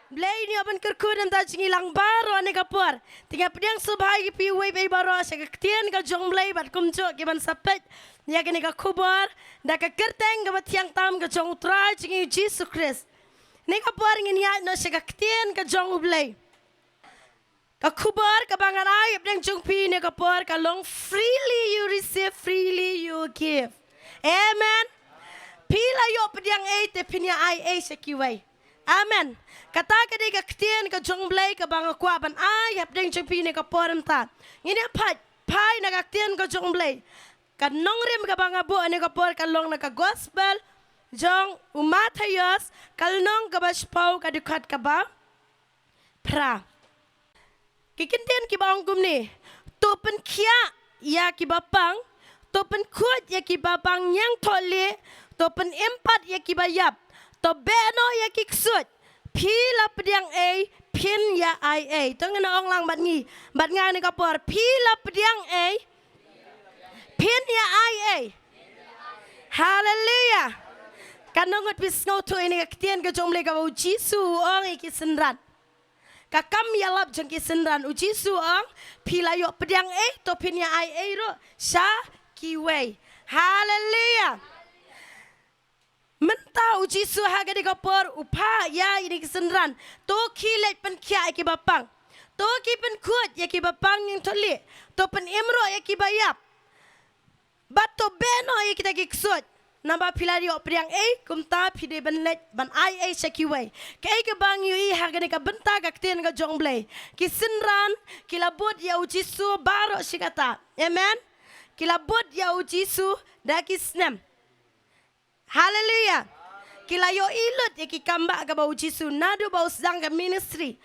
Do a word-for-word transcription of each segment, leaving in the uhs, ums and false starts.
Blei, ngi ïoh ban kyrkhu na ka bynta jong ngi lang baroh ha kane ka por. Te nga pdiang sngewbha ïa phi uwei pa uwei baroh sha ka ktien ka jong U Blei bad kumjuh ki ban sa peit ïa kane ka khubor da ka kyrteng kaba thiang tam ka jong U Trai jong ngi U Jisu Khrist. Ha kane ka por ngin ïaid noh sha ka ktien ka jong U Blei. Ka khubor kaba ngan ai hapdeng jong phi ha kane ka por ka long, freely you receive, freely you give. Amen. Phi la ïoh pdiang ei te phin ïa ai ei sha kiwei. Amen. Kata ka dei ka ktien ka jong U Blei kaba nga kwah ban ai hapdeng jong phi ha kane ka por mynta. Ngin ïa phai, phai na ka ktien ka jong U Blei. Ka nongrim kaba nga buh ha kane ka por ka long na ka gospel jong u Mathaios, ka lynnong kaba shiphew, ka dkhot kaba phra. Ki kyntien kiba ong kumne: To pynkhiah ïa kiba pang, to pynkhuid ïa kiba pang ñiangthohlieh, to pynim pat ïa kiba ïap, to beh noh ïa ki ksuid. Phi la pdiang ei, phin ïa ai ei. To ngin ong lang bad ngi, bad nga ha kane ka por: Phi la pdiang ei, phin ïa ai ei. Haleluia. Katno ngut phi sngewthuh ïa kane ka ktien ka jong U Blei kaba U Jisu u ong ïa ki synran? Ka kam ïalap jong ki synran, U Jisu u ong, phi la ïoh pdiang ei, to phin ïa ai ei ruh sha kiwei. Haleluia. Mynta U Jisu ha kane ka por u phah ïa kine ki synran: To khie leit pynkhiah ïa kiba pang, to khie pynkhuid ïa kiba pang ñiangthohlieh, to pynim ruh ïa kiba ïap, bad to beh noh ïa kita ki ksuid. Namar phi la ïoh pdiang ei, kumta phi dei ban leit ban ai ei sha kiwei. Kaei kaba ngi ïohi ha kane ka bynta ka ktien ka jong U Blei? Ki synran ki la bud ïa U Jisu baroh shi katta. Amen. Ki la bud ïa U Jisu da ki snem. Haleluia. Ki la ïohi lut ïa ki kam ba kaba U Jisu, naduh ba u sdang ka ministry.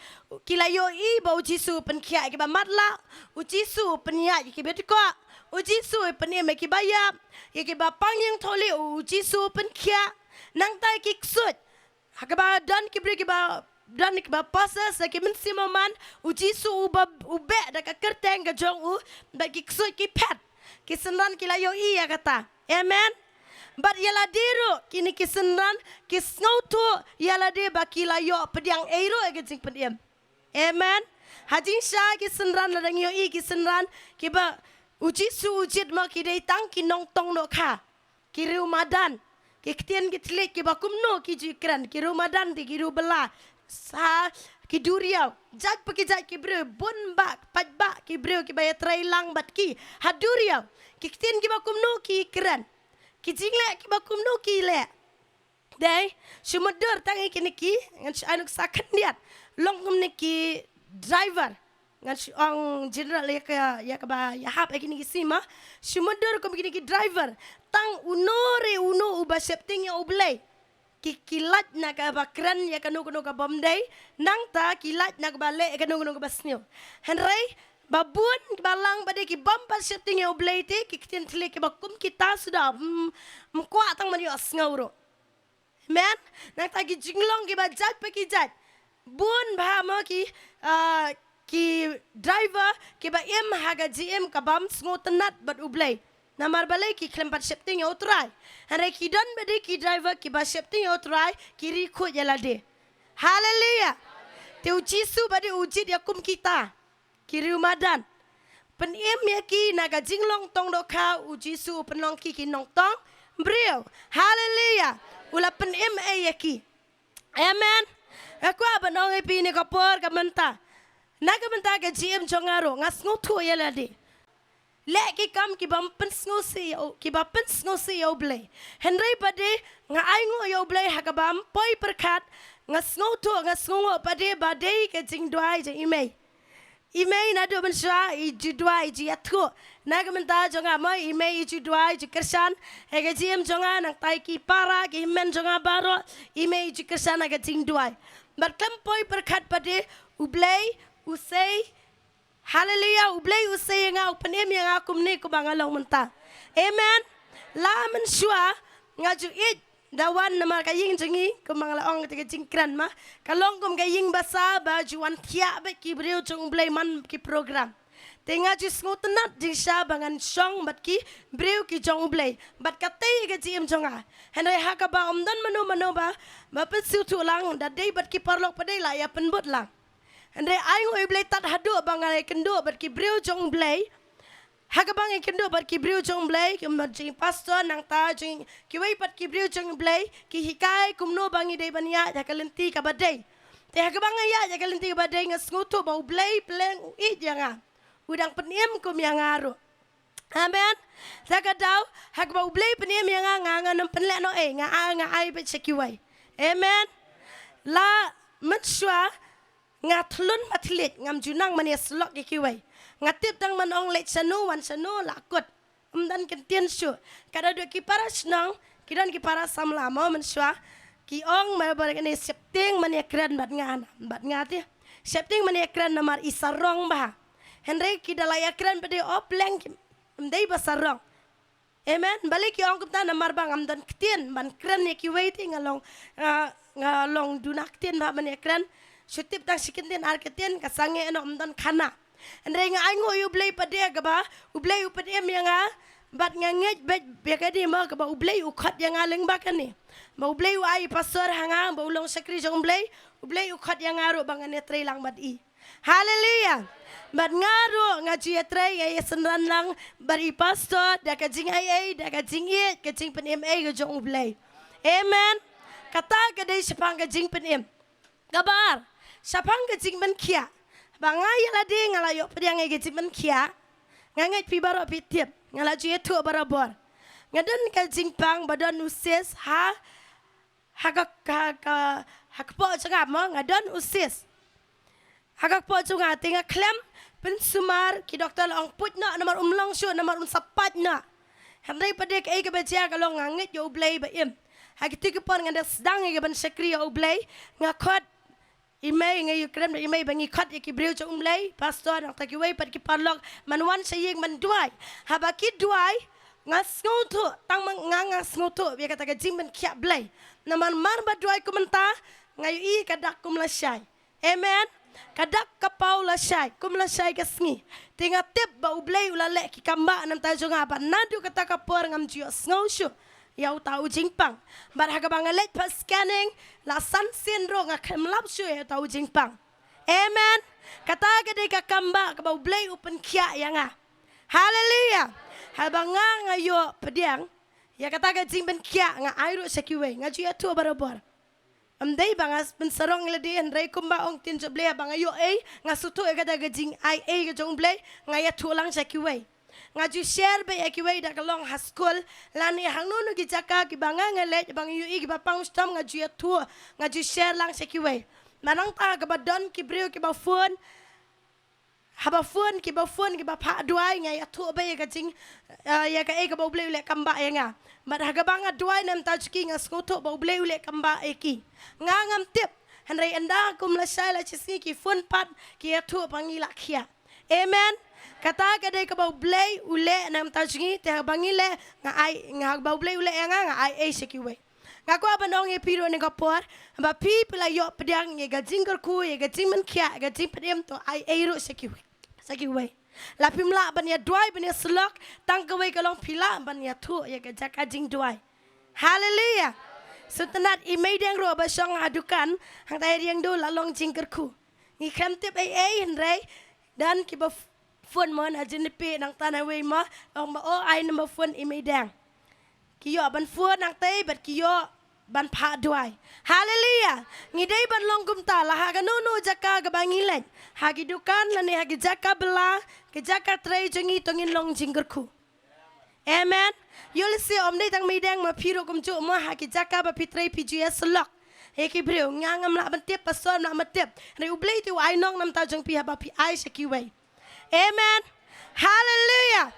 Ki la ïohi ba U Jisu u pynkhiah ïa kiba matlah, U Jisu u pynïaid ïa kiba dkoh, U Jisu u pynim ïa kiba ïap, ïa kiba pang ñiangthohlieh U Jisu u pynkhiah. Nangta ïa ki ksuid, ha kaba don ki briew kiba don kiba possess da ki mynsiem bymman, U Jisu u ba, u beh da ka kyrteng ka jong u, bad ki ksuid ki phet. Ki synran ki la ïohi ïa kata. Amen. Bad ïa lade ruh kine ki synran ki sngewthuh ïa lade ba ki la ïoh pdiang ei ruh ïa ka jingpynim. Amen. Ha jingshisha ki synran, lada ngi ïohi ki synran kiba U Jisu u jied ma, ki dei tang ki nongtong dohkha, ki riew madan. Ki ktien ki thylliej kiba kumno ki ju kren? Ki riew madan te ki riew bylla, sa ki duriaw. Jait pa ki jait ki briew, bun bah, paidbah ki briew kiba ïatreilang bad ki ha duriaw. Ki ktien kiba kumno ki kren? Ki jingleh kiba kumno ki leh? Dei, shu mutdur tang ïa kine ki, ngan shu ai nuksa khyndiat. Long kum kine ki driver. Ngan shu ong general ïa ka, ïa kaba ïahap ïa kine ki sngi ma. Shu mutdur kum kine ki driver. Tang uno re uno uba sheptieng ïa U Blei, ki, ki lait na kaba kren ïa kano kano kabym dei, nangta ki lait na kaba leh ïa kano kano kaba sniew. Hynrei ba bun kiba lang ba dei kibym pat sheptieng ïa U Blei te, ki ktien thylliej kiba kum kita suda, mm, ym kwah tang ban ïohsngew ruh. Amen. Nangta ki jinglong kiba jait pa ki jait. Bun bha mo ki, ah, ki driver kiba im ha ka jingim kabym sngewtynnat bad U Blei. Namar balei? Ki khlem pat sheptieng ïa U Trai. Hynrei ki don ba dei ki driver kiba sheptieng ïa U Trai, ki ri khuid ïa lade. Haleluia. Te U Jisu ba dei u jied ïa kum kita, ki riew madan. Pynim ïa ki na ka jinglong tong dohkha, U Jisu u pynlong ki ki nongtong briew. Haleluia. U la pynim ei ïa ki. Amen. Nga kwah ban ong ïa phi ha kane ka por ka mynta, na ka bynta ka jingim jong nga ruh, nga sngewthuh ïa lade. Leh ki kam kibym pynsngewsih ïa U, kiba pynsngewsih ïa U Blei. Hynrei ba dei nga ainguh ïa U Blei ha kabym poi pyrkhat, nga sngewthuh, nga sngewnguh ba dei, ba dei ka jingduwai jong i mei. I mei naduh mynshuwa i ju duwai, i ju ïathuh. Na ka bynta jong nga mo, i mei i ju duwai, i ju kyrshan ïa ka jingim jong nga, nangta ïa ki para ki hynmen jong nga baroh, i mei i ju kyrshan ïa ka jingduwai. Bad khlem poi pyrkhat ba dei U Blei u sei, haleluia, U Blei u sei ïa nga, u pynim ïa nga kumne kumba nga long mynta. Amen. La mynshuwa nga ju ïeit da wan namar ka ïing jong ngi, kumba nga la ong, ka jingkren ma, ka long kum ka ïing basa ba ju wan thiah beit ki briew jong U Blei man ki program. Te nga ju sngewtynnat jingshisha ba ngan shong bad ki briew ki jong U Blei, bad katei ka jingim jong nga. Hynrei ha kaba ym don mano mano ba, ba pynsngewthuh lang, da dei bad ki paralok pat dei la ïa pynbud lang. Hynrei ai nguh ïa U Blei tad haduh ba nga ïakynduh bad ki briew jong U Blei. Ha kaba nga ïakynduh bad ki briew jong U Blei, ki mut jong i pastor, nangta jong kiwei pat ki briew jong U Blei ki hikai kumno ba ngi dei ban ïaid ha ka lynti kaba dei. Te ha kaba nga ïaid ha ka lynti kaba dei, nga sngewthuh ba U Blei pleng u ïeit ïa nga, u dang pynim kum ïa nga ruh. Amen. Sa ka daw, ha kaba U Blei pynim ïa nga, nga, ngan ym pynleh noh ei, nga, nga ai beit sha kiwei. Amen. La mynshuwa nga thlun ba thylliej, ngam ju nang ban ïasyllok ïa kiwei. Nga tip tang ban ong leit shano wan shano la kut. Ym don kyntien shuh. Ka da duh ki para shnong, ki don ki para samla mo mynshuwa, ki ong ma ba kane sheptieng ban ïakren bad nga, bad nga te. Sheptieng ban ïakren namar i sarong bha. Hynrei ki da la ïakren bad i, o pleng ki, ym dei ba sarong. Amen. Balei ki ong kumta? Namar ba ngam don ktien ban kren ïa kiwei te nga long, ah, nga long duna ktien bha ban ïakren. Shu tip tang shi kyntien ar kyntien ka sangeh noh, ym don khana. Hynrei nga ai nguh ïa U Blei pat de kaba U Blei u pynim ïa nga, bad nga ngeit beit ïa kane mo kaba U Blei u khot ïa nga lyngba kane. Ba U Blei u ai i pastor ha nga ba u long shakri jong U Blei, U Blei u khot ïa nga ruh ba ngan ïatrei lang bad i. Haleluya. Bad nga ruh nga ju ïatrei, nga ïasynran lang bad i pastor da ka jingaiei, da ka jingïeit, ka jingpynim ei ka jong U Blei. Amen. Kata ka dei shaphang ka jingpynim. Kaba ar, shaphang ka jingpynkhiah. Ba nga ïa lade nga la ïoh pdiang ïa ka jingpynkhiah. Nga ngeit phi baroh phi tip, nga la ju ïathuh barabor. Nga don ka jingpang ba don u cyst ha, ha ka, ka, ka, ha ka kpoh jong nga mo, nga don u cyst ha ka kpoh jong nga, te nga khlem pynsumar, ki doktor la ong put noh namar um long shuh, namar un sa pait noh. Hynrei pat de kaei kaba jia ka long nga ngeit ïa U Blei ba im. Ha kito ki por nga da sdang ïa ka ban shakri ïa U Blei, nga khot i mei, nga ïakren bad i mei ba ngi khot ïa ki briew jong U Blei, pastor nangta kiwei pat ki paralok ban wan sha ïing ban duwai. Haba ki duwai, nga sngewthuh, tang ma nga nga sngewthuh ïa kata ka jingpynkhiah Blei. Namar mar ba duwai kumta, nga ïohi ka dak kum lashai. Amen. Ka dak ka paw lashai kum lashai ka sngi. Te nga tip ba U Blei u la leh ki kam ba namar jong nga, bad naduh kata ka por ngam ju ïohsngew shuh ïa uta u jingpang. Bad ha kaba nga leit pat scanning, la san sien ruh nga khlem lap shuh ïa uta u jingpang. Amen. Kata ka dei ka kam ba kaba U Blei u pynkhiah ïa nga. Haleluya. Haba nga, nga ïoh pdiang ïa kata ka jingpynkhiah, nga ai ruh sha kiwei, nga ju ïathuh barabor. Ym dei ba nga pynsarong ïa lade, hynrei kumba ong ktien jong U Blei, haba nga ïoh ei, nga sngewthuh ïa kata ka jingaiei ka jong U Blei, nga ïathuh lang sha kiwei. Nga ju share beit ïa kiwei, da ka long ha skul lane hangno hangno ki jaka kiba nga, nga leit, ba nga ïohi kiba pang shitom, nga ju ïathuh, nga ju share lang sha kiwei. Bad nangta kaba don ki briew kiba phone, haba phone, kiba phone, kiba phah duwai, nga ïathuh beit ïa ka jing, eh, ïa kaei kaba U Blei u leh kam ba ïa nga. Bad ha kaba nga duwai namar jong ki, nga sngewthuh ba U Blei u leh kam ba ïa ki. Nga ngam tip, hynrei ynda kum lashai lashisngi ki phone pat, ki ïathuh ba ngi la khiah. Amen. Kata ka dei kaba U Blei u leh namar jong ngi, te haba ngi leh, nga ai, nga, haba U Blei u leh ïa nga, nga ai ei sha kiwei. Nga kwah ban ong ïa phi ruh ha kane ka por, ba phi, phi la ïoh pdiang ïa ka jingkyrkhu, ïa ka jingpynkhiah, ïa ka jingpynim, to ai ei ruh sha kiwei, sha kiwei. La phim lah ban ïa duwai, ban ïa syllok, tang kawei ka long phi lah ban ïathuh ïa ka jaka jingduwai. Haleluya. Sngewtynnat i meideng ruh ba shong ha dukan hangtai ha Riangdo la long jingkyrkhu. Ngi khlem tip ei ei, hynrei don kiba f-, phone mo, na Jaiñtia nangta na wei mo, ong ba, o, ai number phone i meideng. Ki ïoh ban phone nangtai bad ki ïoh ban phah duwai. Haleluya. Ngi dei ban long kumta, la ha kano kano jaka kaba ngi leit, ha ki dukan lane ha ki jaka bylla, ki jaka trei jong ngi, to ngin long jingkyrkhu. Amen. Ïoh lehse ym dei tang meideng, ma phi ruh kumjuh mo, ha ki jaka ba phi trei phi ju ïa syllok ïa ki briew. Nga ngam lah ban tip, pastor ngam lah ban tip, hynrei U Blei te u ai nong namar jong phi haba phi ai sha kiwei. Amen. Haleluya.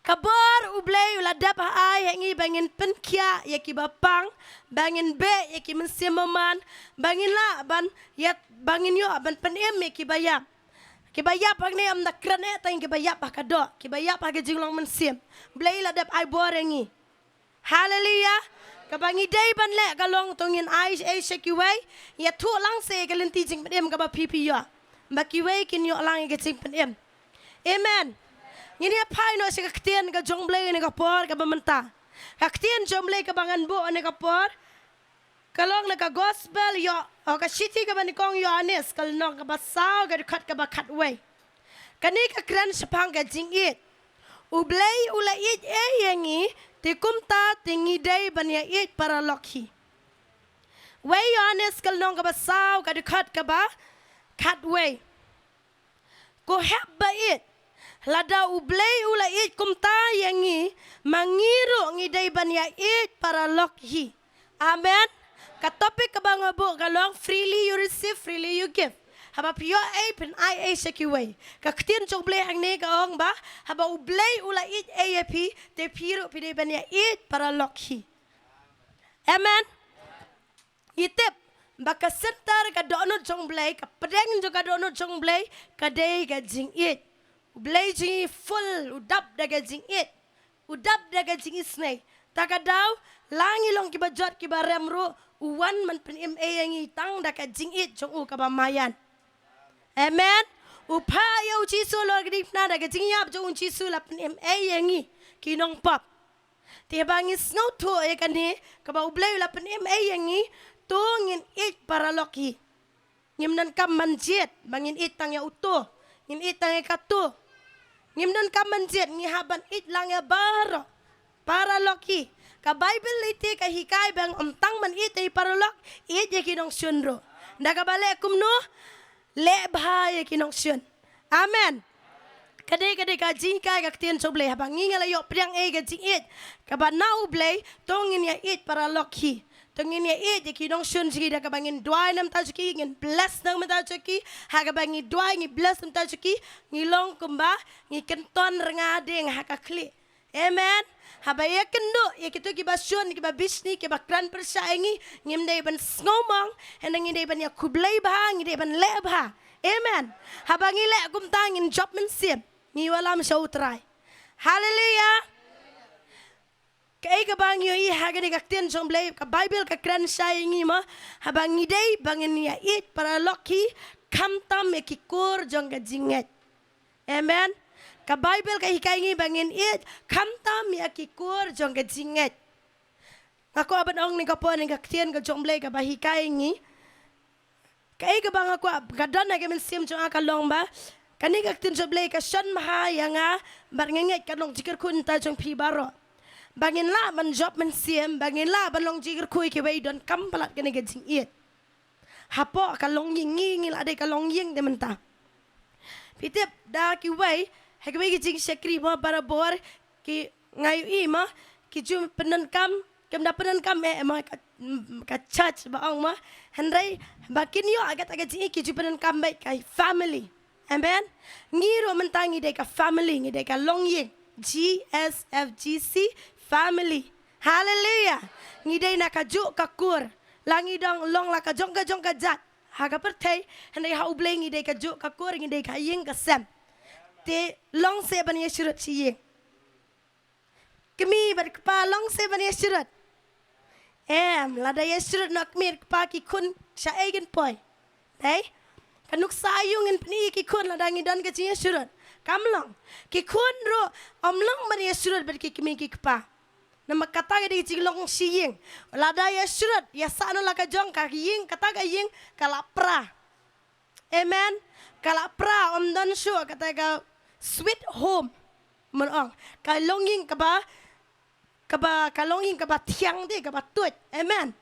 Ka bor U Blei u la dep ha ai ha ngi ba ngin pynkhiah ïa kiba pang, ba ngin beh ïa ki mynsiem bymman, ba ngin lah ban ïa, ba ngin ïoh ban pynim ïa kiba ïap. Kiba ïap hangne ym da kren eh tang kiba ïap ha ka doh, kiba ïap ha ka jinglong mynsiem. Blei la dep ai bor ïa ngi. Haleluya. Kaba ngi dei ban leh ka long to ngin ai ei sha kiwei, ïathuh lang seh ïa ka lynti jingpynim kaba phi phi ïoh, ba kiwei kin ïoh lang ïa ka jingpynim. Amen. Ngin ïa phai noh sha ka ktien ka jong U Blei ha kane ka por kaba mynta. Ka ktien jong U Blei kaba ngan buh ha kane ka por ka long na ka gospel ïoh, o ka shithi kaba nyngkong Ïoannis, ka lynnong kaba saw, ka dkhot kaba khatwei. Kane ka kren shaphang ka jingïeit. U Blei u la ïeit ei ïa ngi, te kumta te ngi dei ban ïa ïeit paralok hi. Wei Ïoannis ka lynnong kaba saw, ka dkhot kaba khatwei. Ko hep ba ïeit. Lada U Blei u la ïeit kumta ïa ngi, ma ngi ruh ngi dei ban ïa ïeit paralok hi. Amen. Ka topic kaba nga buh ka long, freely you receive, freely you give. Haba phi ïoh ei, phin ai ei sha kiwei. Ka ktien jong U Blei hangne ka ong ba haba U Blei u la ïeit ei ïa phi, te phi ruh phi dei ban ïa ïeit paralok hi. Amen. Ngi tip ba ka center ka dohnud jong U Blei, ka pdeng jong ka dohnud jong U Blei ka dei ka jingïeit. U Blei jong ngi full, u dap da ka jingïeit, u dap da ka jingisynei. Ta ka daw, la ngi long kiba jot kiba rem ruh, u wan ban pynim ei ïa ngi tang da ka jingïeit jong u kaba maïan. Amen. U phah ïa U Jisu halor ka diengphna, da ka jingïap jong U Jisu la pynim ei ïa ngi ki nongpop. Te haba ngi sngewthuh ïa kane kaba U Blei u la pynim ei ïa ngi, to ngin ïeit paralok hi. Ngim donkam ban jied ba ngin ïeit tang ïa uto, ngin ïeit tang ïa kato. Ngim donkam ban jied, ngi hap ban ïeit lang ïa baroh paralok hi. Ka Baibl lei te ka hikai ba ym tang ban ïeit ïa paralok, ïeit ïa ki nongshun ruh. Da kaba leh kumno? Leh bha ïa ki nongshun. Amen. Ka dei, ka dei ka jinghikai ka ktien jong U Blei, haba ngi nga la ïoh pdiang ei ka jingïeit kaba na U Blei, to ngin ïa ïeit paralok hi. To ngin ïa ïeit ïa ki nongshun jong ngi da kaba ngin duwai na bynta jong ki, ngin bless na bynta jong ki. Ha kaba ngi duwai, ngi bless na bynta jong ki, ngi long kumba ngi kynton rnga dieng ha ka khlieh. Amen. Haba ïa kynduh ïa kito kiba shun, kiba bishni, kiba kren pyrshah ïa ngi, ngim dei ban sngewmong, hynrei ngi dei ban ïa khublei bha, ngi dei ban leh bha. Amen. Haba ngi leh kumta ngin jop mynsiem, ngi wallam sha U Trai. Haleluia. Kaei kaba ngi ïohi ha kane ka ktien jong U Blei, ka Baibl ka kren shai ïa ngi mo, haba ngi dei ba ngin ïa ïeit paralok hi, khamtam ïa ki kur jong ka jingngeit. Amen. Ka Baibl ka hikai ngi ba ngin ïeit khamtam ïa ki kur jong ka jingngeit. Nga kwah ban ong ha kane ka por, ha kane ka ktien ka jong U Blei kaba hikai ngi. Kaei kaba nga kwah, ka don ha ka mynsiem jong nga ka long ba kane ka ktien jong U Blei ka shon bha ïa nga, bad nga ngeit ka long jingkyrkhu na bynta jong phi baroh. Ba ngin lah ban jop mynsiem, ba ngin lah ban long jingkyrkhu ïa kiwei, donkam palat kane ka jingïeit. Hapoh ka longïing, ngi, ngi la dei ka longïing te mynta. Phi tip, da kiwei, ha kiwei ki jingshakri mo, barabor ki, nga ïohi mo, ki ju pyndonkam, kim da pyndonkam eh mo, ka, ka church ba ong mo. Hynrei ba kin ïoh ha kata ka jingïeit, ki ju pyndonkam beit ka family. Amen. Ngi ruh mynta ngi dei ka family, ngi dei ka longïing. G S F G C family. Haleluia. Ngi dei na kajuh ka kur. La ngi dang long la ka jong ka jong ka jait ha ka pyrthei, hynrei ha U Blei ngi dei kajuh ka kur, ngi dei ka ïing ka sem. Te long seh ban ïasyrut shi ïing. Kmie bad kpa long seh ban ïasyrut. Em, lada ïasyrut noh kmie kpa, ki khun shaei kin poi? Dei? Ka nuksa aïu ngin pyni ki khun lada ngi don ka jingïasyrut? Kam long. Ki khun ruh ym long ban ïasyrut bad ki kmie ki kpa. Namar kata ka dei jinglong shi ïing. Lada ïasyrut, ïasah noh la ka jong, ka ïing, kata ka ïing ka la pra. Amen. Ka la pra, ym don shuh kata ka sweet home. Mon ong, ka longïing kaba, kaba, ka longïing kaba thiang te, kaba tuid. Amen.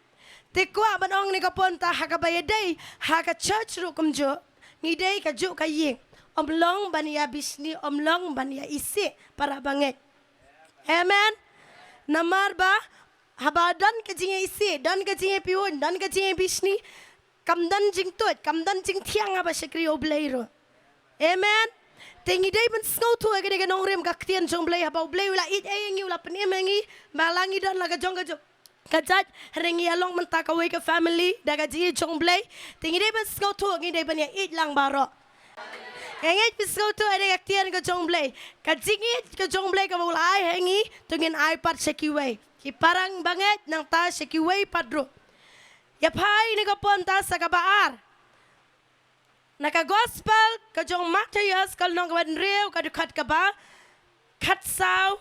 Te kwah ban ong ha kane ka por mynta, ha kaba ïadei ha ka church ruh kumjuh, ngi dei kajuh ka ïing. Ym long ban ïabishni, ym long ban ïaisih para bangeit. Amen. Namar ba haba don ka jingïaisih, don ka jingïapyun, don ka jingïabishni, kam don jingtuid, kam don jingthiang haba shakri U Blei ruh. Amen. Te ngi dei ban sngewthuh ïa kane ka nongrim ka ktien jong U Blei, haba U Blei u la ïeit ïa ngi, u la pynim ïa ngi, ba la ngi don la ka jong ka jong ka jait, hynrei ngi ïalong mynta kawei ka family da ka jingïeit jong U Blei. Te ngi dei ban sngewthuh, ngi dei ban ïa ïeit lang baroh. Nga ngeit phi sngewthuh ïa ka ktien ka jong U Blei. Ka jingïeit ka jong U Blei kaba u la ai ha ngi, to ngin ai pat sha kiwei. Ki para bangeit nangta sha kiwei pat ruh. Ïa phai ha kane ka por mynta sha kaba ar. Na ka gospel ka jong Mathaios ka lynnong kaba hynriew ka dkhot kaba khatsaw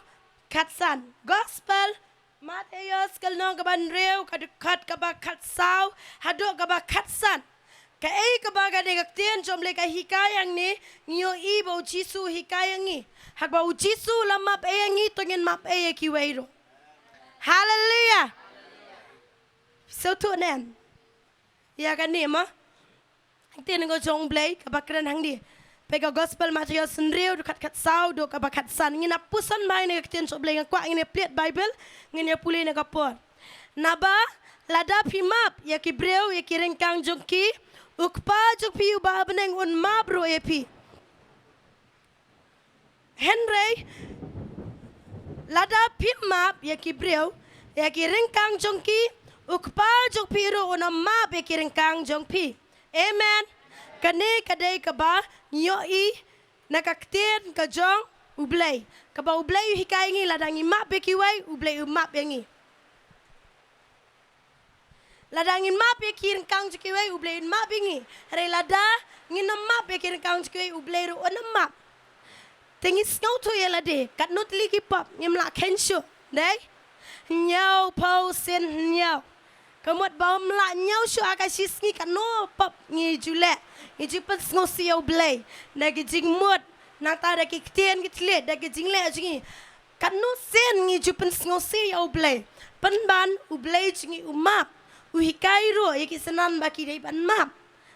khatsan. Gospel Mathaios ka lynnong kaba hynriew ka dkhot kaba khatsaw haduh kaba khatsan. Kaei kaba ka dei ka ktien jong U Blei ka hikai hangne, ngi ïohi ba U Jisu u hikai ha ngi. Haba U Jisu u la map ei ha ngi, to ngin map ei ïa kiwei ruh. Haleluia. Sngewthuh ne em? Ïa kane mo. Ka ktien ka jong U Blei kaba kren hangne. Peit ka gospel Mathaios hynriew dkhot khatsaw haduh kaba khatsan. Ngin ïa puson bha ïa kane ka ktien jong U Blei, nga kwah ngin ïa plied Baibl, ngin ïa pule ïa kane ka por. Naba lada phi map ïa ki briew ïa ki ryngkang jong ki, U Kpa jong phi uba ha bneng un map ruh ïa phi. Hynrei lada phim map ïa ki briew ïa ki ryngkang jong ki, U Kpa jong phi ruh un ym map ïa ki ryngkang jong phi. Amen. Kane ka dei kaba ngi ïohi na ka ktien ka jong U Blei, kaba U Blei u hikai ngi, lada ngi map ïa kiwei, U Blei u map ïa ngi. Lada ngin map ïa ki ryngkang jong kiwei, U Blei un map ïa ngi. Hynrei lada ngin ym map ïa ki ryngkang jong kiwei, U Blei ruh un ym map. Te ngi sngewthuh ïa lade, katno tylli ki pop ngim lah kheiñ shuh. Dei? Hynñiew phew sien hynñiew. Ka mut ba ym lah hynñiew shuh ha ka shi sngi, katno pop ngi ju leh, ngi ju pynsngewsih ïa U Blei da ki jingmut, nangta da ki ktien ki thylliej, da ki jingleh jong ngi. Katno sien ngi ju pynsngewsih ïa U Blei. Pynban U Blei jong ngi u map, u hikai ruh ïa ki synran ba ki dei ban map.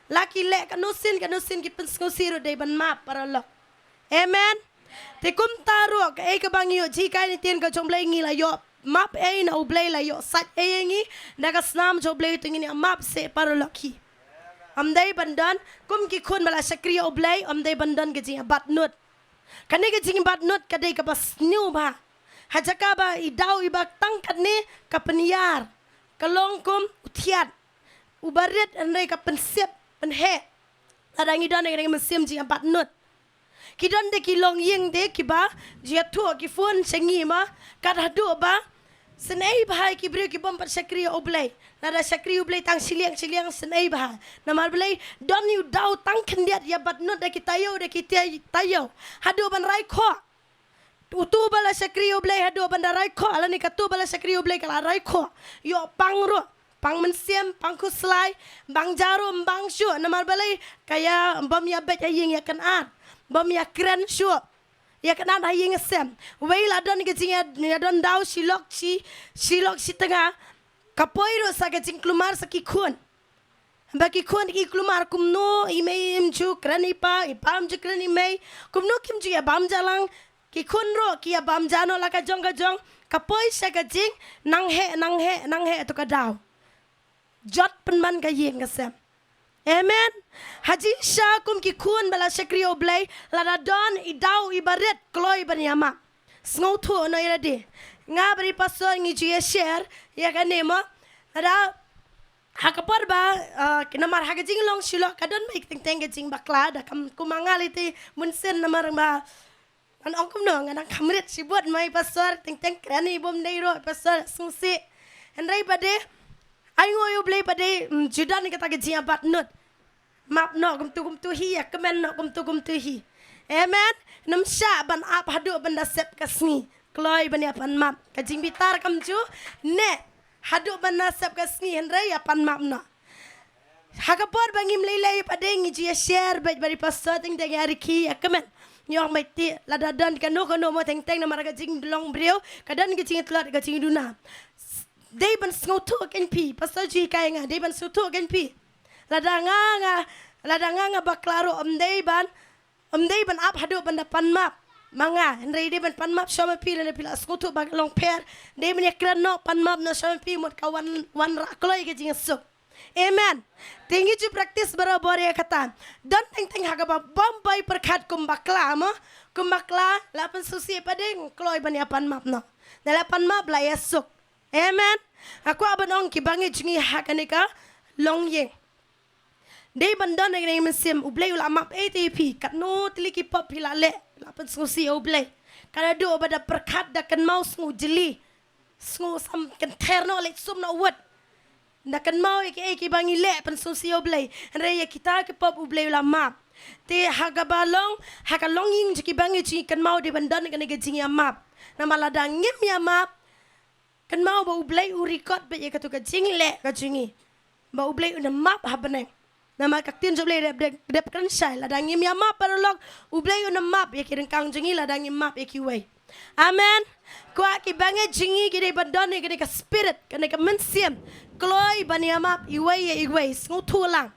La ki leh katno sien katno sien, ki pynsngewsih ruh dei ban map paralok. Amen. Te kumta ruh kaei kaba ngi ïoh jinghikai na ktien ka jong U Blei, ngi la ïoh map ei na U Blei, la ïoh sait ei ïa ngi da ka snam jong U Blei, te ngin ïa map seh paralok hi. Ym dei ban don kum ki khun ba la shakri ïa U Blei, ym dei ban don ka jingïabat nud. Kane ka jingïabat nud ka dei kaba sniew bha. Ha jaka ba i daw iba tang katne ka pynïar, ka long kum u thiat uba rit, hynrei ka pynsip pynheh. Lada ngi don ha kane ka mynsiem jingïabat nud, ki don de ki longïing de kiba ju ïathuh ki phone sha ngi ma, kat haduh ba synei bha ïa ki briew ki bym pat shakri ïa U Blei. Lada shakri ïa U Blei tang shiliang shiliang synei bha. Namar balei? Don ïa u daw tang khyndiat ïabat nud da ki taïew da ki taïew haduh ban rai khoh. Utu ba la shakri ïa U Blei haduh ban da rai khoh, lane katu ba la shakri ïa U Blei ka la rai khoh. Ïoh pang ruh, pang mynsiem, pang khuslai, bang jarum, bang shuh, namar balei? Ka ïa bym ïa beit ha ïing ïa kynad, bym ïa kren shuh, ïa kynad ha ïing ha sem. Wei la don ka jingïa, ïa don daw shi lok shi, shi lok shi tnga, ka poi ruh sa ka jingkulmar sa ki khun. Ba ki khun ki kulmar, kumno i mei im ju kren i pa, i pa im ju kren i mei, kumno kim ju ïa bam ja lang, ki khun ruh ki ïa bam ja noh la ka jong ka jong, ka poi sha ka jing nang heh, nang heh, nang heh tu ka daw. Jot pynban ka ïing ka sem. Amen. Ha jingshisha kum ki khun ba la shakri ïa U Blei, lada don i daw iba rit, kloi ban ïa map. Sngewthuh noh ïa lade. Nga bad i pastor ngi ju ïa share ïa kane mo. Lada ha ka por ba, ah, ki namar ha ka jinglong shi lok ka don beit teng teng ka jingbakla, da kam kum ma nga lei te mynsiem namar ba ngan ong kumno, nga dang kham rit shibun ma i pastor, teng teng kren i bym dei ruh i pastor sngewsih. Hynrei pat de, ai nguh ïa U Blei pat de, mm, ju don kata ka jingïabat nud. Map noh kumtu kumtu hi, ïa kmen noh kumtu kumtu hi. Amen. Ym shah ban ap haduh ban da sep ka sngi. Kloi ban ïa pan map. Ka jingbitar kam ju neh haduh ban da sep ka sngi, hynrei ïa pan map noh. Ha ka por ba ngim lei lei pat de ngi ju ïa share beit bad i pastor, teng teng ïa rikhi ïa kmen. Ïoh mai ti lada don kano kano mo, teng teng namar ka jinglong briew ka don ka jingtlot ka jingduna. Dei ban sngewthuh kein phi, pastor ju hikai nga, dei ban sngewthuh kein phi. Lada nga, nga, lada nga nga bakla ruh ym dei ban, ym dei ban ap haduh ban da pan map ma nga, hynrei dei ban pan map sha ma phi, lada phi la sngewthuh ba ka long pher, dei ban ïa kren noh, pan map noh sha ma phi, mut ka wan, wanrah kloi ka jingsuk. Amen. Te ngi ju practice barabor ïa kata. Don teng teng ha kaba bym bai pyrkhat kum bakla mo, kum bakla la pynsngewsih pat de, kloi ban ïa pan map noh. Da la pan map la ïa suk. Amen. Nga kwah ban ong kiba ngi jngi ha kane ka longïing, dei ban don ha kane ka mynsiem, U Blei u la map ei te ïa phi, katno tylli ki pop phi la leh, la pynsngewsih ïa U Blei. Kat haduh ba da pyrkhat da kynmaw sngew jli, sngew sam kynther noh, leit sum noh wut. Na kynmaw ïa kiei kiba ngi leh pynsngewsih ïa U Blei. Hynrei ïa kita ki pop U Blei u la map. Te ha kaba long, ha ka longïing jong kiba ngi jong ngi kynmaw dei ban don kane ka jingïamap. Namar lada ngim ïamap, kynmaw ba U Blei u record beit ïa kato ka jingleh ka jong ngi. Ba U Blei un ym map ha bneng. Namar ka ktien jong U Blei dep, dep, dep kren shai, lada ngim ïamap paralok, U Blei un ym map ïa ki ryngkang jong ngi lada ngim map ïa kiwei. Amen. Kwah kiba ngi jong ngi ki dei ban don ïa kane ka spirit, kane ka mynsiem. Kloi ban ïamap iwei ïa iwei, sngewthuh lang.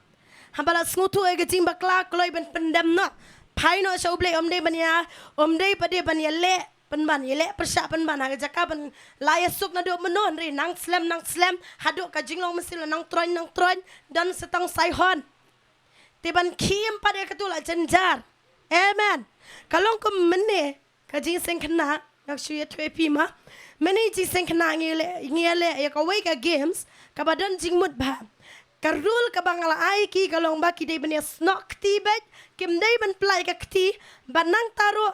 Haba la sngewthuh ïa ka jingbakla, kloi ban pyndem noh. Phai noh sha U Blei, ym dei ban ïa, ym dei pat dei ban ïaleh pynban, ïaleh pyrshah pynban ha ka jaka ban la ïasuk naduh mynno, hynrei nang slem, nang slem, haduh ka jinglong mynsiem la nang troiñ, nang troiñ, don sa tang saihon. Te ban khie pat ïa kato la jynjar. Amen. Ka long kum mynne ka jingseng khynnah, ngak shu ïathuh ïa phi ma. Mynne jingseng khynnah ngi leh, ngi leh ïa kawei ka games, kaba don jingmut bha. Ka rule kaba nga la ai ki ka long ba ki dei ban ïasnoh kti beit, kim dei ban pynlait ka kti, ban nangta ruh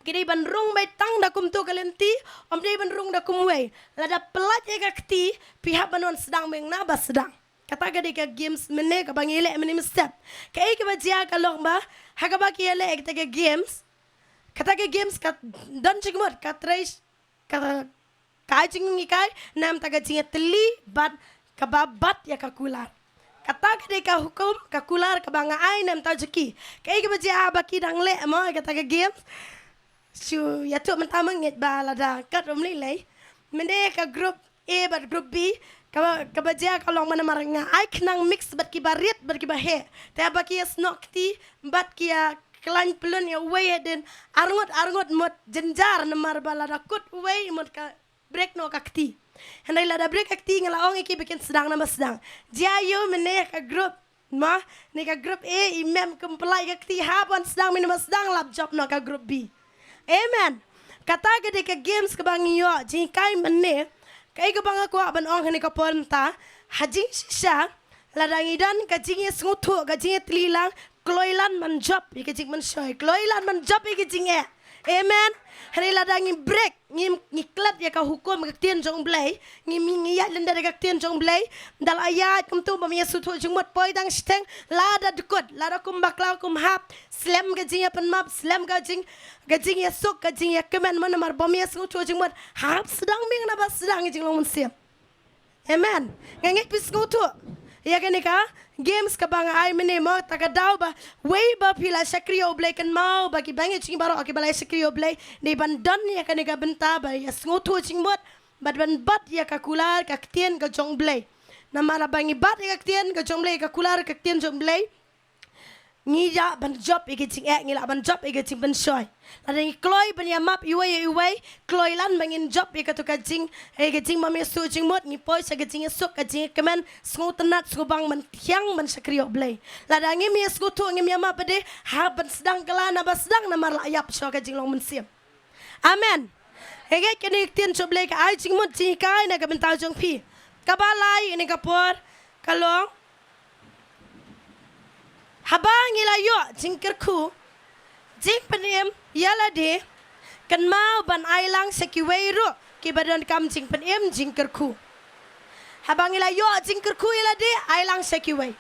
ki dei ban rung beit tang da kumto ka lynti, ym dei ban rung da kumwei. Lada pynlait ïa ka kti, phi hap ban wan sdang biang na ba sdang. Kata ka dei ka games mynne kaba ngi leh mynne mynstep. Kaei kaba jia ka long ba, ha kaba ki ïaleh kata ka games. Kata ka games ka don jingmut, ka trei, ka, ka ai jinghikai na bynta ka jingïatylli bad kaba bat ïa ka kular. Kata ka dei ka hukum, ka kular kaba nga ai na bynta jong ki. Kaei kaba jia haba ki dang leh mo kata ka games. Shu ïathuh mynta ma ngeit ba lada kat ym lei lei. Mynne ka group A bad group B, kaba, kaba jia ka long namar nga ai khnang mix bad kiba rit bad kiba heh. Te haba ki ïasnoh kti bad ki ïa khlaiñ pyllun ïa uwei hadien, arngut arngut mut jynjar namar ba lada kut uwei mut ka break noh ka kti. Hynrei lada break ka kti nga la ong ïa ki ba kin sdang na ba sdang. Jia ïa u mynne ka group. Ma, ne ka group A, i mem kum pynlait ka kti, hap ban sdang mynne ba sdang, lap jop noh ka group B. Amen. Kata ka dei ka games kaba ngi ïoh jinghikai mynne. Kaei kaba nga kwah ban ong ha kane ka por mynta, ha jingshisha, lada ngi don ka jingïasngewthuh, ka jingïatylli lang, kloi lan ban jop ïa ka jingmynshoi, kloi lan ban jop ïa ka jingeh. Amen. Hynrei lada ngi break, ngi, ngi klet ïa ka hukum ka ktien jong U Blei, ngi, ngi, ngi ïaid lyndet ïa ka ktien jong U Blei, da la ïaid kumto bym ïasngewthuh jingmut, poi dang shiteng, lada dkut, lada kum bakla kum hap, slem ka jingïapynmap, slem ka jing, ka jingïasuk, ka jingïakmen, mo namar bym ïasngewthuh jingmut, hap sdang biang na ba sdang ïa jinglong mynsiem. Amen. Nga ngeit phi sngewthuh ïa kane ka games kaba nga ai mynne mo, ta ka daw ba wei ba phi la shakri ïa U Blei, kynmaw ba kiba ngi jong ngi baroh kiba la shakri ïa U Blei, dei ban don ïa kane ka bynta ba ïasngewthuh jingmut bad ban bat ïa ka kular ka ktien ka jong U Blei. Namar ba ngi bat ïa ka ktien ka jong U Blei, ka kular ka ktien jong U Blei, ngi lah ban jop ïa ka jingeh, ngi lah ban jop ïa ka jingpynshoi. Lada ngi kloi ban ïamap iwei ïa iwei, kloi lan ba ngin jop ïa kato ka jing, ïa ka jingbymïasuk jingmut, ngi poi sha ka jingïasuk, ka jingïakmen, sngewtynnat, sngewbang ban thiang ban shakri ïa U Blei. Lada ngim ïasngewthuh, ngim ïamap pat de, hap ban sdang kylla na ba sdang namar la ïap shuwa ka jinglong mynsiem. Amen. Nga ngeit kane ka ktien jong U Blei ka ai jingmut jinghikai na ka bynta jong phi. Kaba lai ïa kane ka por ka long, haba ngi la ïoh jingkyrkhu, jingpynim ïa lade, kynmaw ban ai lang sha kiwei ruh kiba donkam jingpynim jingkyrkhu. Haba ngi la ïoh jingkyrkhu ïa lade, ai lang sha kiwei.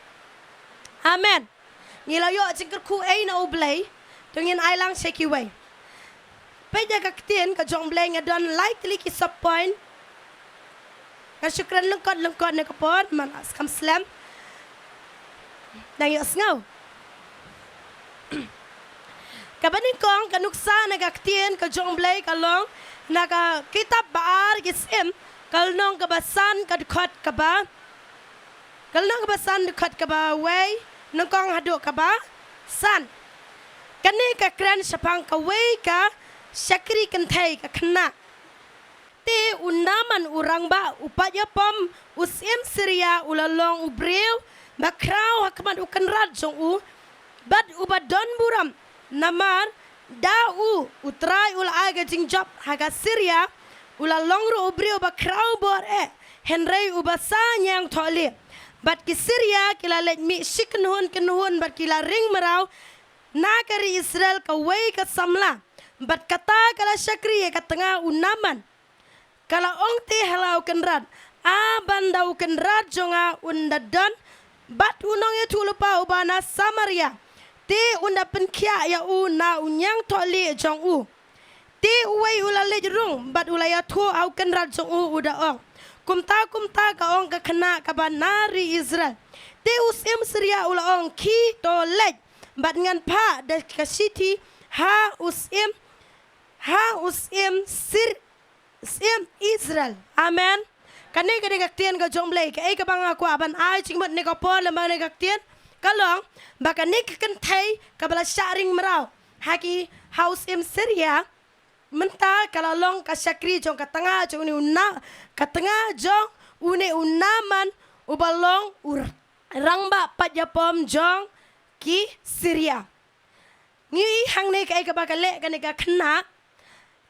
Amen. Ngi la ïoh jingkyrkhu ei na U Blei, to ngin ai lang sha kiwei. Peit ïa ka ktien ka jong U Blei, nga don lai tylli ki sub point. Nga shu kren lyngkot lyngkot na ka por, man la skam slem. Dang ïohsngew. Kaba nyngkong ka nuksa na ka ktien ka jong U Blei ka long na ka kitab Ba-ar ki Syiem, ka lynnong kaba san, ka dkhot kaba, ka lynnong kaba san, dkhot kaba wei nyngkong haduh kaba san. Kane ka kren shaphang kawei ka shakri kynthei, ka khynnah. Te u Naaman u rangbah u paid ïapom u syiem Syria u la long u briew ba khraw ha khmat u kynrad jong u, bad uba don burom, namar da u, U Trai u la ai ka jingjop ha ka Syria, u la long ruh u briew ba khraw bor eh, hynrei uba sah ñiangthohlieh. Bad ki Syria ki la leit mih shi kynhun kynhun bad ki la ring mraw na ka ri Israel kawei ka samla, bad kata ka la shakri ïa ka tnga u Naaman. Ka la ong te ha la u kynrad, A ban da u kynrad jong nga un da don bad u nongïathuhlypa uba na Samaria, te un da pynkhiah ïa u na u ñiangthohlieh jong u. Te uwei u la leit rung bad u la ïathuh ha u kynrad jong u, u da ong, kumta kumta ka ong ka khynnah kaba na ri Israel. Te u syiem Syria u la ong, khie to leit bad ngan phah da ka shithi ha u syiem, ha u syiem Sir, syiem Israel. Amen. Kane ka dei ka ktien ka jong U Blei, kaei kaba nga kwah ban ai jingmut ne ka por lem bad kane ka ktien ka long ba kane ka kynthei kaba la shah ring mraw ha ki, ha u syiem Syria, mynta ka la long ka shakri jong ka tnga jong une u Na, ka tnga jong une u Naaman uba long u rangbah pat ïapom jong ki Syria. Ngi i hangne kaei kaba ka leh kane ka khynnah,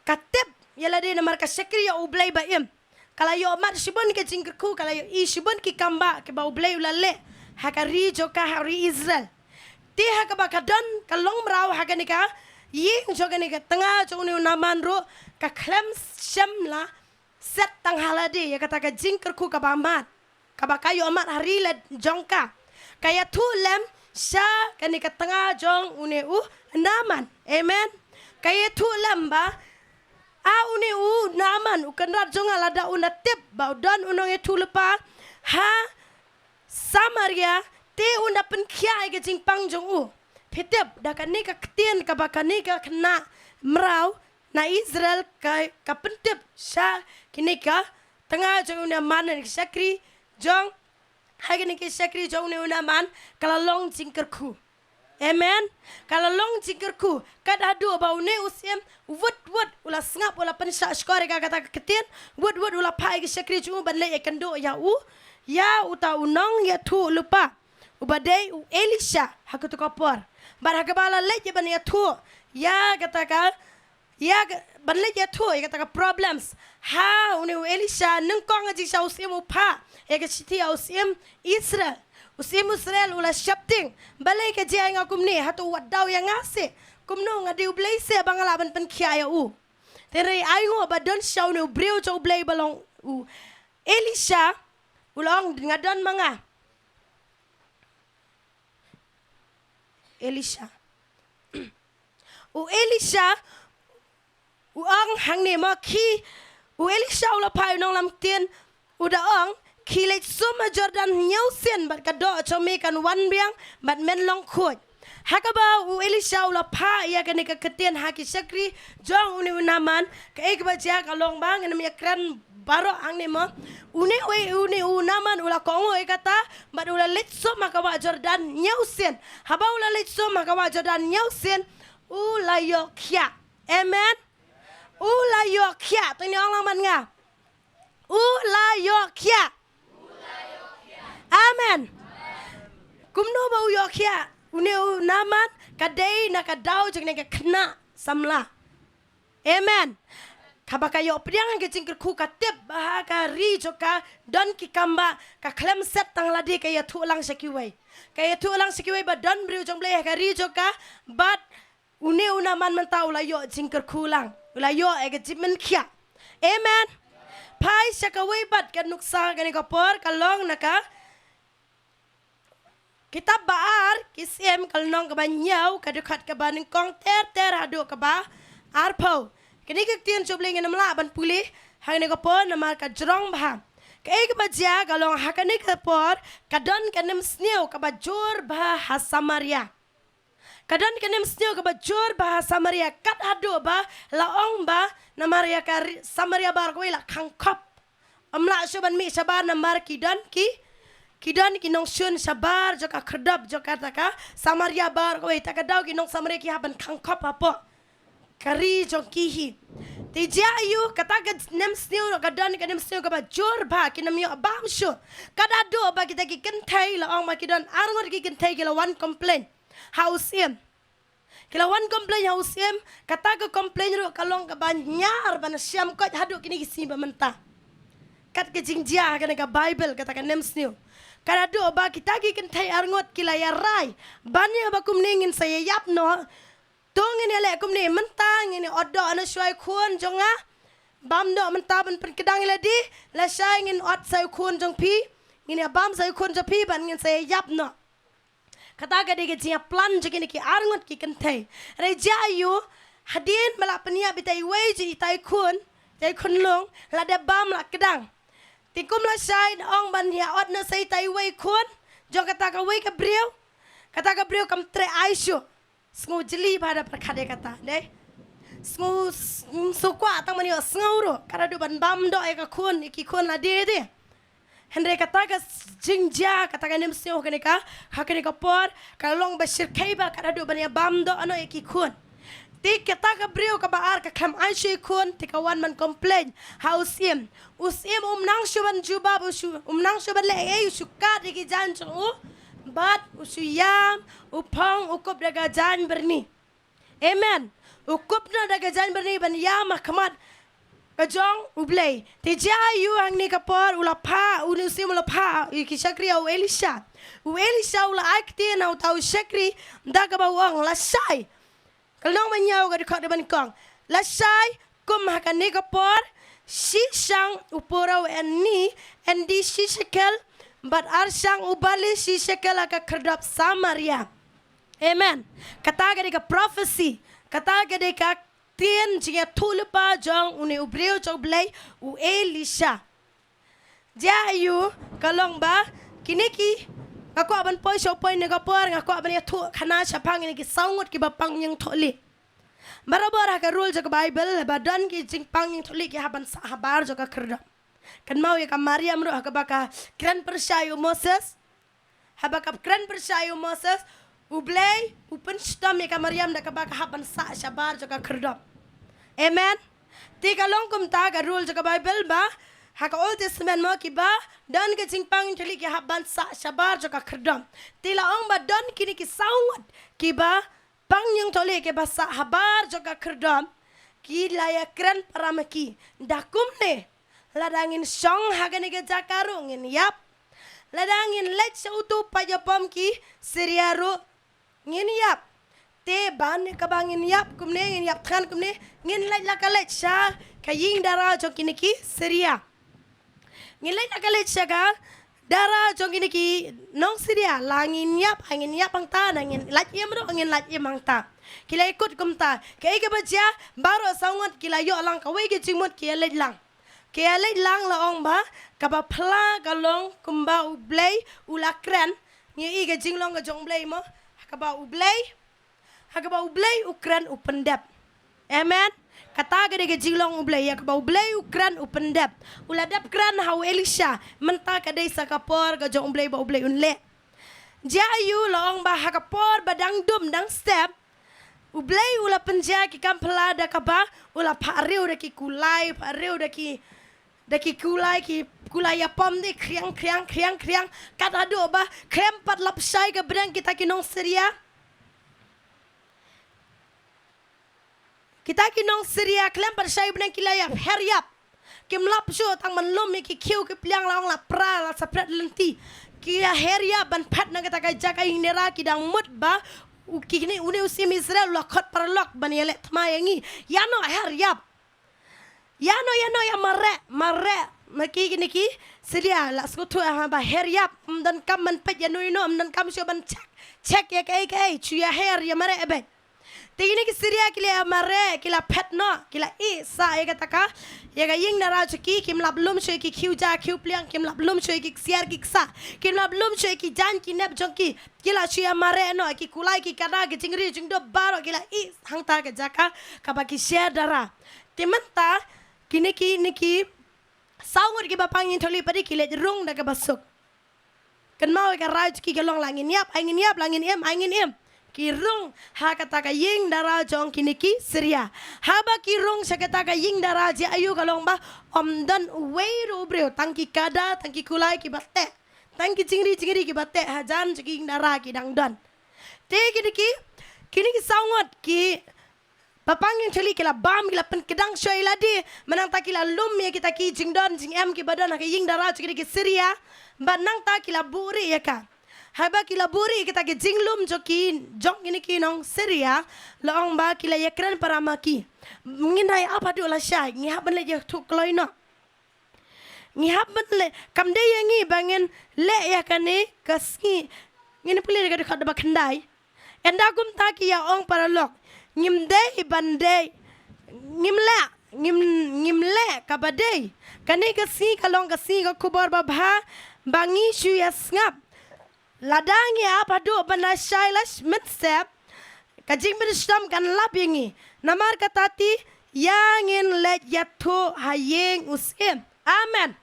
ka tip ïa lade namar ka shakri ïa U Blei ba im. Ka la ïoh mad shibun ka jingkyrkhu, ka la ïoh i shibun ki kambah kiba U Blei u la leh ha ka ri jong ka, ha ri Israel. Te ha kaba ka don ka long mraw ha kane ka ïing jong kane ka tnga jong une u Naaman ruh, ka khlem shym la set tang ha lade ïa kata ka jingkyrkhu kaba mad, kaba ka ïoh mad ha ri lade jong ka. Ka ïathuh lem sha kane ka tnga jong une u Naaman. Amen. Ka ïathuh lem ba, a une u Naaman u kynrad jong nga, lada un da tip ba u don u nongïathuhlypa ha Samaria, te un da pynkhiah ïa ka jingpang jong u. Phi tip, da kane ka ktien kaba kane ka khynnah mraw na Israel ka, ka pyntip sha kine ka tnga jong u Naaman, ne ka shakri jong, ha kine ki shakri jong une u Naaman, ka la long jingkyrkhu. Amen. Ka la long jingkyrkhu. Kat haduh ba une u syiem, wut wut u la sngap, u la pynshah shkor ïa ka, kata ka ktien, wut wut u la phah ïa ki shakri jong u ban leit ïakynduh ïa u, ïa uta u nongïathuhlypa uba dei u Elisha ha kato ka por. Bad ha kaba la leit ïa ban ïathuh ïa kata ka, ïa ka, ban leit ïathuh ïa kata ka problems ha une u Elisha, nyngkong ha jingshisha u syiem u phah ïa ka shithi ha u syiem Israel. U syiem Israel u la sheptieng, balei ka jia ïa nga kumne, hato wat daw ïa nga seh? Kumno, nga dei U Blei seh ba nga lah ban pynkhiah ïa u? Te hynrei ai nguh ba don shisha une u briew jong U Blei ba long u Elisha, u la ong, nga don ma nga. Elisha. U Elisha u ong hangne mo, khie, u Elisha u la phah ïa u nongïalam ktien, u da ong, khie leit sum ha Jordan hynñiew sien bad ka doh jong me kan wan biang bad men long khuid. Ha kaba u Elisha u la phah ïa kane ka ktien ha ki shakri jong une u Naaman, kaei kaba jia ka long ba, ngin ym ïakren baroh hangne mo. Une u, une u Naaman u la kohnguh ïa kata bad u la leit sum ha ka wah Jordan hynñiew sien. Haba u la leit sum ha ka wah Jordan hynñiew sien, u la ïoh khiah. Amen. U la ïoh khiah. To ngin ong lang bad nga. U la ïoh khiah. Amen. Kumno ba u ïoh khiah? Une u Naaman ka dei na ka daw jong kane ka khynnah samla. Amen. Kaba ka ïoh pdiang ïa ka jingkyrkhu, ka tip ba ha ka ri jong ka don ki kambah, ka khlem set tang ha lade, ka ïathuh lang sha kiwei. Ka ïathuh lang sha kiwei ba don briew jong U Blei ha ka ri jong ka, bad une u Naaman mynta u la ïoh jingkyrkhu lang. U la ïoh ïa ka jingpynkhiah. Amen. Phai sha kawei pat ka nuksa kane ka por, ka long na ka kitab Ba Ar Ki Syiem, ka lynnong kaba hynñiew, ka dkhot kaba nyngkong ter ter haduh kaba arphew. Kine ki ktien jong U Blei ngin ym lah ban pule ha kane ka por namar ka jrong bha. Kaei kaba jia ka long, ha kane ka por ka don ka nemsniew kaba jur bha ha Samaria. Ka don ka nemsniew kaba jur bha ha Samaria, kat haduh ba la ong ba namar ïa ka ri-, Samaria baroh kawei la khang khop. Ym lah shuh ban mih shabar namar ki don ki, ki don ki nongshun shabar jong ka khyrdop jong kata ka Samaria baroh kawei, te ka daw ki nong Samaria ki hap ban khang khop hapoh ka ri jong ki hi. Te jia aiu, kata ka nemsniew ruh ka don ka nemsniew kaba jur bha, kin ym ïoh bam shuh. Kat haduh ba kita ki kynthei, la ong ba ki don arngut ki kynthei, ki la wan complain ha u syiem. Ki la wan complain ha u syiem, kata ka complain ruh ka long kaba ñiar ban shem koit haduh kine ki sngi ba mynta. Kat ka jingjia ha kane ka Baibl, kata ka nemsniew. Kat haduh ba kita ki kynthei arngut ki la ïarai ban ïa ba kumne ngin sa ïa ïap noh. To ngin ïa leh kumne, mynta ngin ïa ot doh na shuwa ïa khun jong nga. bam noh mynta ban pynkdang ïa lade, lashai ngin ot sa ïa u khun jong phi, ngin ïa bam sa ïa u khun jong phi, ban ngin sa ïa ïap noh. Kata ka dei ka jingïaplan jong kine ki arngut ki kynthei. Hynrei jia aiu, hadien ba la pynïap ïa itai iwei jong itai khun, itai khunlung, la dep bam la kdang. Te kum lashai ong ban ïa ot noh sa itai iwei khun jong kata kawei ka briew. Kata ka briew kam treh ai shuh. Sngew jli ba da pyrkhat ïa kata, dei. Sngew, sngew kwah tang ban ïohsngew ruh, ka da duh ban bam doh ïa ka khun, ïa ki khun lade de. Hynrei kata ka jingjia, kata ka nemsngew ha kane ka, ha kane ka por, ka long ba shyrkhei ba ka da duh ban ïa bam doh noh ïa ki khun. Te kata ka briew kaba ar ka khlem ai shuh ïa ki khun, te ka wan ban complain ha u syiem. U syiem um nang shuh ban jubab, u shu, um nang shuh ban leh ei, u shu kad ïa ki jaiñ jong u. Bad u shu ïam, u phong, u kup da ka jaiñ byrni. Amen. U kup noh da ka jaiñ byrni ban ïam ha khmat ka jong U Blei. Te jia aiu hangne ka por u la phah, une u syiem u la phah ïa ki shakri ha u Elisha. U Elisha u la ai ktien ha uta u shakri da kaba u ong lashai. Ka lynnong ba hynñiew ka dkhot kaba nyngkong. Lashai, kum ha kane ka por, shi shang u pura u enni, endi shi shekel, bad ar shang u barli shi shekel ha ka khyrdop Samaria. Amen. Kata ka dei ka prophecy. Kata ka dei ka ktien jingïathuhlypa jong une u briew jong U Blei u Elisha. Jia aiu, ka long ba kine ki, nga kwah ban poi sha u point ne ka por, nga kwah ban ïathuh khana shaphang kine ki saw ngut kiba pang ïing thohlieh. Barabor ha ka rule jong ka Bible, ba don ki jingpang ïing thohlieh ki hap ban sah habar jong ka khyrdop. Kynmaw ïa ka Mariam ruh ha kaba ka kren pyrshah ïa u Moses. Haba ka kren pyrshah ïa u Moses, U Blei u pynshitom ïa ka Mariam da kaba ka hap ban sah shabar jong ka khyrdop. Amen. Te ka long kumta ka rule jong ka Bible ba ha ka Old Testament mo kiba don ka jingpang ïing thohlieh ki hap ban sah shabar jong ka khyrdop. Te la ong ba don kine ki saw ngut kiba pang ïing thohlieh kiba sah habar jong ka khyrdop, ki la ïakren para ma ki. Da kumne, lada ngin shong ha kane ka jaka ruh ngin ïap. Lada ngin leit sha uto u paid ïapom ki Syria ruh ngin ïap. Te ban kaba ngin ïap kumne, ngin ïap thngan kumne, ngin leit la ka leit sha ka ïing dara jong kine ki Syria. Ngin leit na ka leit sha ka dara jong kine ki nong Syria, la ngin ïap, ha ngin ïap hangta, na ngin lait im ruh, ngin lait im hangta. Ki la ïakut kumta, kaei kaba jia, baroh saw ngut ki la ïoh lang kawei ka jingmut ki ïa leit lang. Ki ïa leit lang la ong ba, kaba phylla ka long kumba U Blei u la kren, ngi i ka jinglong ka jong U Blei mo, kaba U Blei, ha kaba U Blei u kren u pyndep. Amen. Kata ka dei ka jinglong U Blei, ïa kaba U Blei u kren u pyndep. U la dep kren ha u Elisha, mynta ka dei sa ka por ka jong U Blei ba U Blei un leh. Jia aiu la ong ba ha ka por ba dang dum dang step, U Blei u la pynjia ki kam phylla da kaba, u la phah riew da ki kulai, phah riew da ki da ki kulai, ki kulai ïapom de khriang, khriang, khriang, khriang. Kat haduh ba khlem pat lap shai ka bneng kita ki nong Syria. Kita ki nong Syria khlem pat shai bneng ki la ïa her ïap. Kim lap shuh tang ban lum ïa ki khiew ki pliang, la ong la pra la sapret lynti. Ki ïa her ïap ban phet na kata ka jaka ïing nera, ki dang mut ba u kine une u syiem Israel u la khot paralok ban ïaleh thma ïa ngi. Ïa noh her ïap. Ïa noh, ïa noh, ïa mareh, mareh. Ma ki, kine ki Syria, la sngewthuh ha ba her ïap, ym donkam ban peit ïa no ïa no, ym donkam shuh ban check, check ïa kaei kaei, shu ïa her, ïa mareh beit. Te kine ki Syria ki la ïa mareh, ki la phet noh, ki la ïeh sah ïa kata ka, ïa ka ïing nara jong ki, kim lap lum shuh ïa ki khiew ja khiew pliang, kim lap lum shuh ïa ki ksiar ki ksah, kim lap lum shuh ïa ki jaiñ ki nep jong ki. Ki la shu ïa mareh noh, ki kulai ki kada, ki jingri jingdup baroh ki la ïeh hangta ka jaka kaba ki sher dara. Te mynta kine ki, ne ki saw ngut kiba pang ïing thohlieh pat de ki leit rung da kaba suk. Kynmaw ïa ka rai jong ki ka long la ngin ïap, ai ngin ïap, la ngin im, ai ngin im. Ki rung ha kata ka ïing dara jong kine ki Syria. Haba ki rung sha kata ka ïing dara, jia aiu ka long ba ym don uwei ruh u briew, tang ki kada, tang ki kulai kiba teh. Tang ki jingri jingri kiba teh hajan jong ki ïing dara ki dang don. Te kine ki, kine ki saw ngut kiba pang ïing thohlieh ki la bam, ki la pynkdang shuwa ïa lade, mynta ki la lum ïa kita ki jingdon jingem kiba don ha ka ïing dara jong kine ki Syria. Bad nangta ki la buhrieh ïa ka. Haba ki la buhrieh ïa kita ki jinglum jong ki, jong kine ki nong Syria, la ong ba ki la ïakren para ma ki. Ngin ïa ap haduh lashai, ngi hap ban leit ïathuh kloi noh. Ngi hap ban leit, kam dei ïa ngi ba ngin leh ïa kane ka sngi. Ngin pule ka dkhot ba khyndai. Ynda kumta ki ïa ong paralok, ngim dei ban dei, ngim leh, ngim, ngim leh kaba dei. Kane ka sngi ka long ka sngi ka khubor babha ba ngi shu ïa sngap. Lada ngi ap haduh ban lashai la mynsep, ka jingpynshitom kan lap ïa ngi. Namar kata te ïa ngin leit ïathuh ha ïing u syiem. Amen.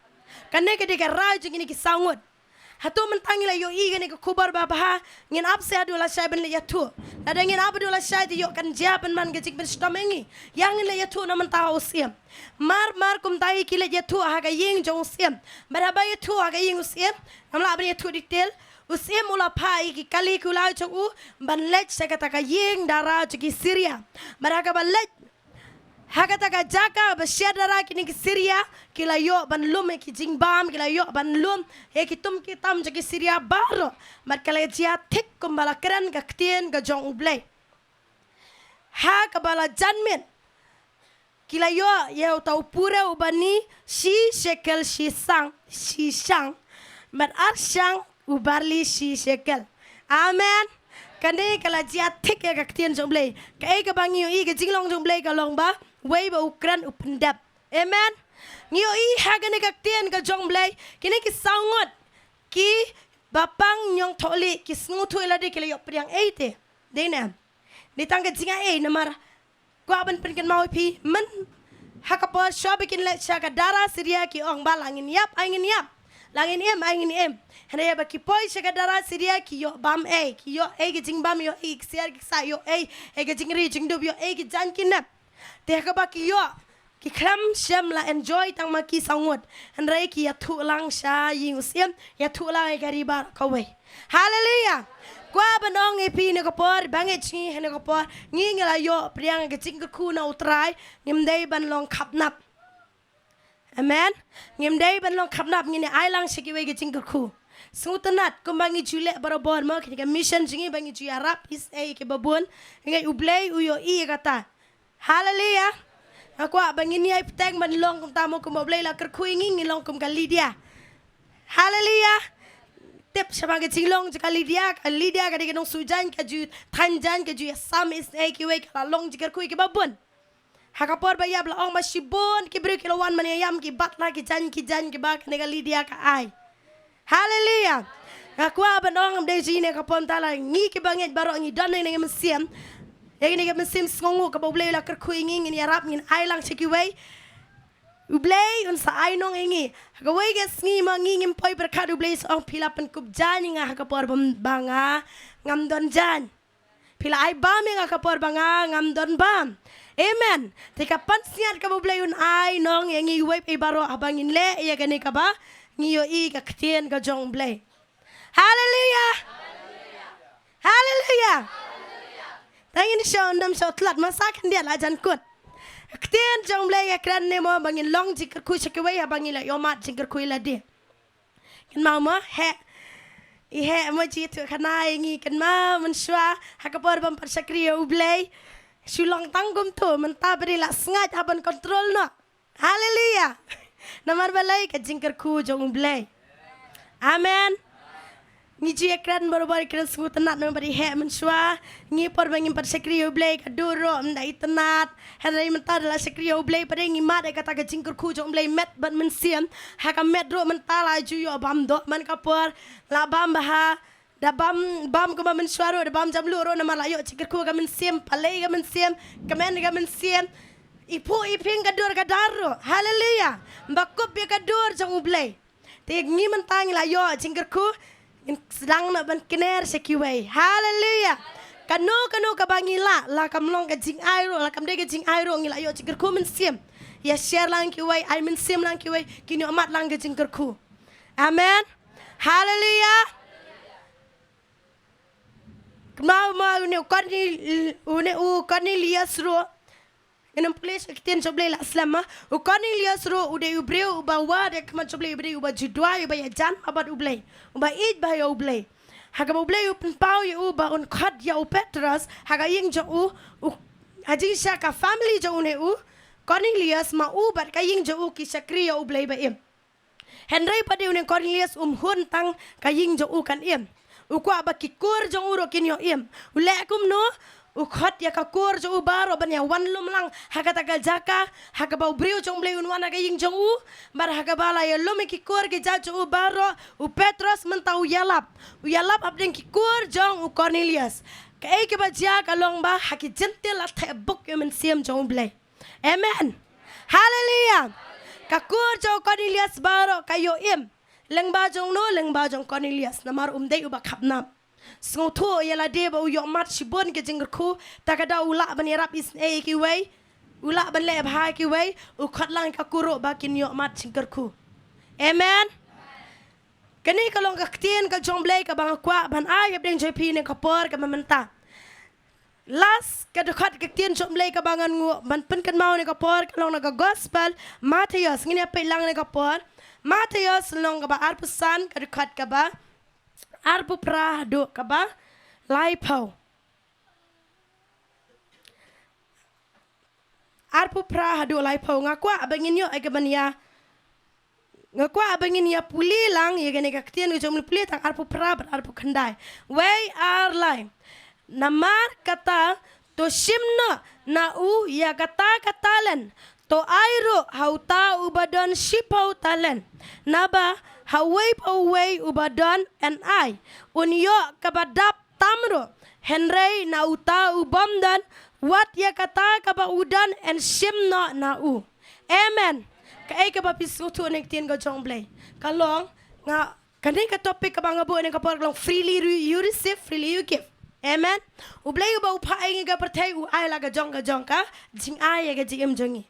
Kane ka dei ka rai jong kine ki saw ngut. Hato mynta ngi la ïohi kane ka khubor babha, ngin ap seh haduh lashai ban leit ïathuh? Lada ngin ap haduh lashai te ïoh kan jia pynban ka jingpynshitom ïa ngi. Ïa ngin leit ïathuh na mynta ha u syiem. Mar mar kumta hi ki leit ïathuh ha ka ïing jong u syiem. Bad haba ïathuh ha ka ïing u syiem, ngam lah ban ïathuh detail. U syiem u la phah ïa ki kali kulai jong u ban leit sha kata ka ïing dara jong ki Syria. Bad ha kaba leit ha kata ka jaka ba shet dara kine ki Syria, ki la ïoh ban lum ïa ki jingbam, ki la ïoh ban lum ïa ki tum ki tam jong ki Syria baroh. Bad ka la jia thik kumba la kren ka ktien ka jong U Blei. Ha kaba la jan miet, ki la ïoh ïa uta u pure uba ni shi shekel shi shang, shi shang. Bad ar shang u barli shi shekel. Amen. Kane ka la jia thik ïa ka ktien jong U Blei. Kaei kaba ngi ïohi ka jinglong jong U Blei ka long ba wei ba u kren u pyndep. Amen. Ngi ïohi ha kane ka ktien ka jong U Blei, kine ki saw ngut kiba pang ñiong thohlieh ki sngewthuh ïa lade ki la ïoh pdiang ei te. Dei ne em? Dei tang ka jingai ei namar kwah ban pynkynmaw ïa phi, myn ha ka por shuwa ba kin leit sha ka dara Syria ki ong ba la ngin ïap ai ngin ïap, la ngin im ai ngin im. Hynrei haba ki poi sha ka dara Syria ki ïoh bam ei, ki ïoh ei ki jingbam, ïoh ei ki ksiar ki ksah, ïoh ei, ei ki jingri jingdup, ïoh ei ki jaiñ ki nep. Te ha kaba ki ïoh, ki khlem shym la enjoy tang ma ki saw ngut. Hynrei ki ïathuh lang sha ïing u syiem, ïathuh lang ïa ka ri baroh kawei. Haleluya. Kwah ban ong ïa phi ne ka por, ba ngi jngi ne ka por, ngi ngi la ïoh pdiang ka jingkyrkhu na U Trai, ngim dei ban long khapnap. Amen. Ngim dei ban long khapnap, ngin ïa ai lang sha kiwei ka jingkyrkhu. Sngewtynnat kumba ngi ju leh barabor mo, kane ka mission jong ngi ba ngi ju ïarap ïa ki babun. Ngi U Blei u ïohi ïa kata. Haleluya. Nga kwah ba ngin ïai bteng ban long kumta mo, kumba U Blei la kyrkhu ïa ngi, ngin long kum ka Lydia. Haleluya. Tip shaphang ka jinglong jong ka Lydia, ka Lydia ka dei ka nongsuh jaiñ, ka ju thaiñ jaiñ, ka ju ïasam ïa kiwei, ka la long jingkyrkhu ïa ki babun. Ha ka por ba ïap la ong ba shibun ki briew ki la wan ban ïam ki bat la ki jaiñ ki jaiñ kiba kane ka Lydia ka ai. Haleluya. Nga kwah ban ong ba dei jong ngi ne ka por mynta la ngi kiba ngeit baroh ngi don ïa kane ka mynsiem. Ïa kane ka mynsiem sngewnguh kaba U Blei u la kyrkhu ïa ngi, ngin ïarap, ngin ai lang sha kiwei. U Blei un sa ai nong ïa ngi. Ha kawei ka sngi ma ngi ngim poi pyrkhat U Blei sa ong phi la pynkup jaiñ ïa nga ha ka por ba, ba nga ngam don jaiñ. Phi la ai bam ïa nga ha ka por ba nga ngam don bam. Amen. Te ka pansngiat kaba U Blei un ai nong ïa ngi uwei pa uwei baroh haba ngin leh ïa kane kaba ngi ïohi ka ktien ka jong U Blei. Haleluya. Haleluya. Tang ngin shu ym dam shu tlot, ma sa khyndiat la jan kut. Ka ktien jong U Blei ka kren ne mo ba ngin long jingkyrkhu sha kiwei haba ngi la ïohmad jingkyrkhu ïa lade. Kynmaw mo, heh. I heh mo, ju ïathuh khana ïa ngi, kynmaw mynshuwa ha ka por bym pat shakri ïa U Blei. Shu long tang kumto, mynta ba dei la sngaid hap ban kontrol noh. Haleluya. Namar balei? Ka jingkyrkhu jong U Blei. Amen. Ngi ju ïakren barabor, ïakren sngewtynnat namar ba dei heh mynshuwa. Ngi por ba ngim pat shakri ïa U Blei ka dur ruh ym da itynnat. Hynrei mynta da la shakri ïa U Blei pat ngi mad ïa kata ka jingkyrkhu jong U Blei met bad mynsiem. Ha ka met ruh mynta la ju ïoh bam doh man ka por. La bam bha. Da bam, bam kumba mynshuwa ruh, da bam jamluh ruh namar la ïoh jingkyrkhu ka mynsiem, pale ka mynsiem, kmen ka mynsiem. I phuh i phieng ka dur ka dar ruh. Haleluya. Ba kup ïa ka dur jong U Blei. Te ngi mynta ngi la ïoh jingkyrkhu, ngin sdang noh ban kner sha kiwei. Haleluya. Kano kano kaba ngi lah, la kam long ka jingai ruh, la kam dei ka jingai ruh, ngi la ïoh jingkyrkhu mynsiem. Ïa share lang kiwei, ai mynsiem lang kiwei, kin ïohmad lang ka jingkyrkhu. Amen. Haleluya. Kynmaw mo une u Kornel-, une u Kornelius ruh. Ngin ym pule sha ka ktien jong U Blei la slem mo. U Kornelius ruh u dei u briew uba wad ha khmat jong U Blei, u dei uba ju duwai, uba ïajan bad U Blei, uba ïeit bha ïa U Blei. ha kaba U Blei u pynpaw ïa u ba un khot ïa u Petros ha ka ïing jong u, u ha jingshisha ka family jong une u Cornelius, ma u bad ka ïing jong u ki shakri ïa U Blei ba im. Hynrei pat de une Cornelius um hun tang ka ïing jong u kan im. U kwah ba ki kur jong u ruh kin ïoh im. U leh kumno? U khot ïa ka kur jong u baroh ban ïa wan lum lang ha kata ka jaka ha kaba u briew jong U Blei un wan ha ka ïing jong u. Bad ha kaba la ïa lum ïa ki kur ki jait jong u baroh, u Petros mynta u ïalap. U ïalap hapdeng ki kur jong u Cornelius. Kaei kaba jia ka long ba ha ki Jentil la theh buk ïa u Mynsiem jong U Blei. Amen. Haleluya. Ka kur jong u Cornelius baroh ka ïoh im. Lyngba jong no? Lyngba jong u Cornelius. Namar um dei uba khapnam. Sngewthuh ïa lade ba u ïoh mad shibun ki jingkyrkhu, ta ka daw u lah ban ïarap isynei ïa kiwei, u lah ban leh bha ïa kiwei, u khot lang ïa ka kur ruh ba kin ïoh mad jingkyrkhu. Amen. Kane ka long ka ktien ka jong U Blei kaba nga kwah ban ai hapdeng jong phi ne ka por kaba mynta. Last ka dkhot ka ktien jong U Blei kaba ngan nguh ban pynkynmaw ne ka por ka long na ka gospel Mathaios. Ngin ïa peit lang ne ka por. Mathaios lynnong kaba arphew san ka dkhot kaba arphew phra haduh kaba laiphew. Arphew phra haduh laiphew. Nga kwah ba ngin ïoh ïa ka ban ïa Nga kwah ba ngin ïa pule lang ïa kane ka ktien ka jong U Blei, pule tang arphew phra bad arphew khyndai. Wei ar lai. Namar kata, to shim noh na u ïa kata ka talent, to ai ruh ha uta uba don shiphew talent. Naba ha uwei pa uwei uba don yn ai, un ïoh kaba dap tam ruh, hynrei na uta u bym don, wat ïa kata kaba u don yn shim noh na u. Amen. Kaei kaba phi sngewthuh na ka ktien ka jong U Blei? Ka long, nga, kane ka topic kaba nga buh na ka por ka long freely re- you receive, freely you give. Amen. U Blei uba u phah ïa ngi ka pyrthei u ai la ka jong ka jong ka jingai ïa ka jingim jong ngi.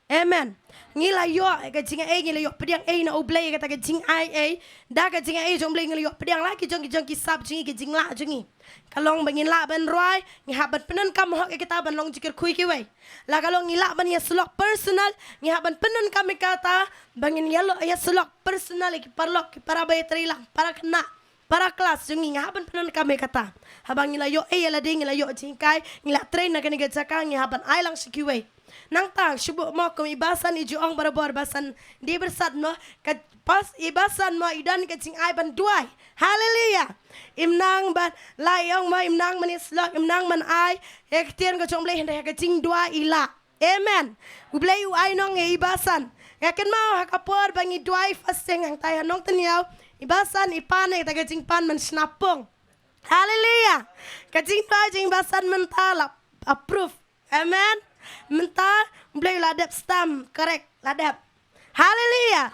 Amen. Ngi la ïoh ïa ka jingai, ngi la ïoh pdiang ei na U Blei ïa kata ka jingai ei. Da ka jingai ei jong U Blei ngi la ïoh pdiang la ki jong ki jong ki sap jong ngi, ki jinglah jong ngi. Ka long ba ngin lah ban rwai, ngi hap ban pyndonkam hok ïa kata ban long jingkyrkhu ïa kiwei. La ka long ngi lah ban ïasyllok personal, ngi hap ban pyndonkam ïa kata ba ngin ïa lo- ïasyllok personal ïa ki paralok, ki para ba ïatrei lang, para khynnah, para klas jong ngi, ngi hap ban pyndonkam ïa kata. Haba ngi la ïoh ei ïa lade, ngi la ïoh jinghikai, ngi la train na kane ka jaka, ngi hap ban ai lang sha kiwei. Nangta shu buh mo kum i Basan i ju ong barabor, Basan dei byrsat mo, ka pas i Basan mo i don ka jingai ban duwai. Haleluya. Im nang ban la i ong mo, im nang ban ïasyllok, im nang ban ai ïa ka ktien ka jong U Blei, hynrei ha ka jingduwai i lah. Amen. U Blei u ai nong ïa i Basan. Nga kynmaw ha ka por ba ngi duwai fasting hangtai ha Nongtynniaw, i Basan i pan ïa kata ka jingpan ban shna pung. Haleluya. Ka jingduwai jong i Basan mynta la approve. Amen. Mynta U Blei la dep stamp, correct, la dep. Haleluya.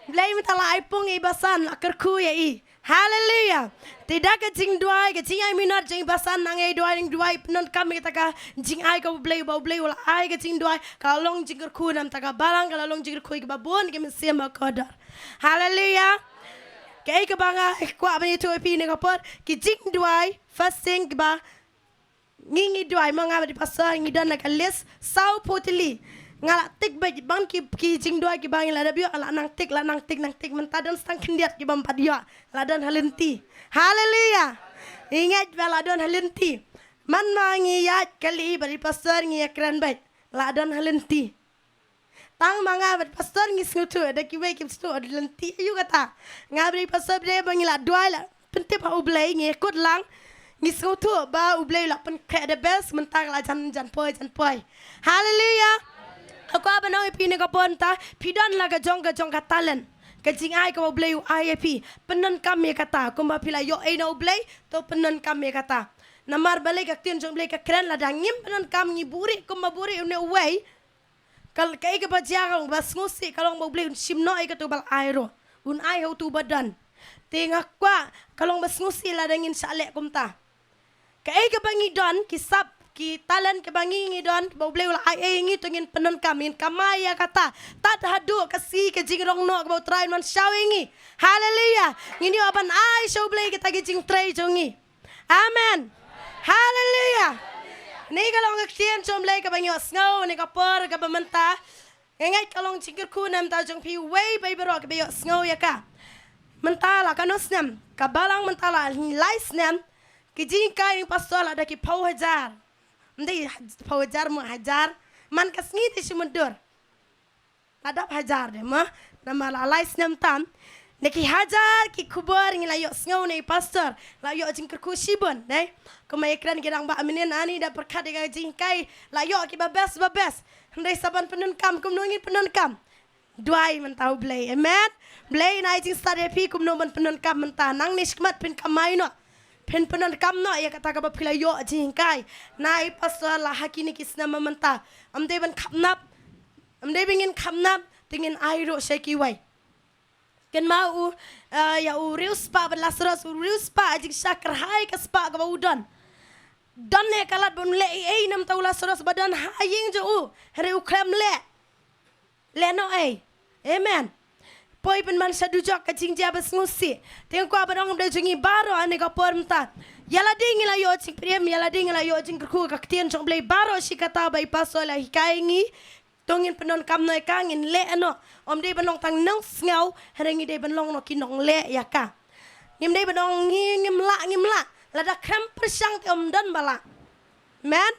U Blei mynta la ai pung ïa i Basan, la kyrkhu ïa i. Haleluya. Te da ka jingduwai, ka jingai minot jong i Basan, nang ei duwai, nang duwai, pyndonkam ïa kata ka jingai kaba U Blei, ba U Blei u la ai ka jingduwai, ka la long jingkyrkhu na ka bynta ka balang, ka la long jingkyrkhu ïa kiba bun ki mynsiem ba kordor. Haleluya. Kaei kaba nga kwah ban ïathuh ïa phi na ka por, ki jingduwai fasting kiba ngi ngi duwai, ma nga bad i pastor ngi don la ka list sawphew tylli. Nga la tick beit bun ki, ki jingduwai kiba ngi la dep ïoh, la nang tick, la nang tick, nang tick, mynta don sa tang khyndiat ki bym pat ïoh, la don ha lynti. Haleluya. Ngi ngeit ba la don ha lynti. Man ma ngi ïaid kali bad i pastor ngi ïakren beit, la don ha lynti. Tang ma nga bad pastor ngi sngewthuh, da kiwei kim sngewthuh, da lynti aïu kata. Nga bad i pastor bad ba ngi la duwai, la pyntip ha U Blei, ngi kut lang. Ngi sngewthuh ba U Blei u la pynkhreh the best, mynta ka la jan jan poi jan poi. Haleluya. Nga kwah ban ong ïa phi na ka por mynta, phi don la ka jong ka jong ka talent, ka jingai kaba U Blei u ai ïa phi. Pyndonkam ïa kata, kumba phi la ïoh ei na U Blei, to pyndonkam ïa kata. Namar balei ka ktien jong U Blei ka kren, lada ngim pyndonkam ngi buhrieh kumba buhrieh une uwei. Ka, kaei kaba jia ka long ba sngewsih, ka long ba U Blei un shim noh ïa kata uba la ai ruh. Un ai ha utu uba don. Te nga kwah, ka long ba sngewsih lada ngin shah leh kumta. Kaei kaba ngi don, ki sap, ki talent kaba ngi ngi don, ba U Blei u la ai ei ïa ngi, to ngin pyndonkam, ngin kamai ïa kata. Tad haduh ka sngi ka jingrong noh kaba U Trai un wan shaw ïa ngi. Haleluya. Ngin ïoh ban ai sha U Blei kata ka jingtrei jong ngi. Amen. Haleluya. Kane ka long ka ktien jong U Blei kaba ngi ïohsngew na ka por kaba mynta. Nga ngeit ka long jingkyrkhu na ka bynta jong phi uwei pa uwei baroh kiba ïohsngew ïa ka. Mynta la katno snem, ka balang mynta la lai snem, ki jinghikai ïa u pastor la da ki phew hajar. Ym dei phew hajar mo, hajar. Man ka sngi te shi mutdur. La dap hajar de mo. Namar la lai snem tam. Da ki hajar ki khubor ngi la ïohsngew na i pastor. La ïoh jingkyrkhu shibun de. Kumba ïakren ki rangbah mynnin, ani da pyrkhat ïa ka jinghikai. La ïoh kiba best ba best. Hynrei sa ban pyndonkam, kumno ngin pyndonkam? Duwai mynta U Blei. Amen. Blei un ai jingstad ïa phi kumno ban pyndonkam mynta. Nangne shakhmat phin kamai noh. Phin pyndonkam noh ïa kata kaba phi la ïoh jinghikai na i pastor la ha kine ki snem mynta. Ym dei ban khapnap. Ym dei ba ngin khapnap, te ngin ai ruh sha kiwei. Kynmaw u, eh, ïa u riewspah bad Lasaros, u riewspah, jingshah kyrhai ka spah kaba u don. Don ne ka lad ban leh ei ei namar u Lasaros ba don ha ïing jong u. Hynrei u khlem leh. Leh noh ei. Amen. Poi pynban sha dujok ka jingjia ba sngewsih. Te nga kwah ban ong da jong ngi baroh ha kane ka por mynta. Ïa lade ngi la ïoh jingpyrshang, ïa lade ngi la ïoh jingkyrkhu, ka ktien jong U Blei baroh shi katta ba i pastor la hikai ngi. To ngin pyndonkam noh ïa ka, ngin leh noh. Ym dei ban long tang nongsngew, hynrei ngi dei ban long noh ki nongleh ïa ka. Ngim dei ban ong ngi ngim lah, ngim lah. Lada khlem pyrshang te ym don ba lah. Amen.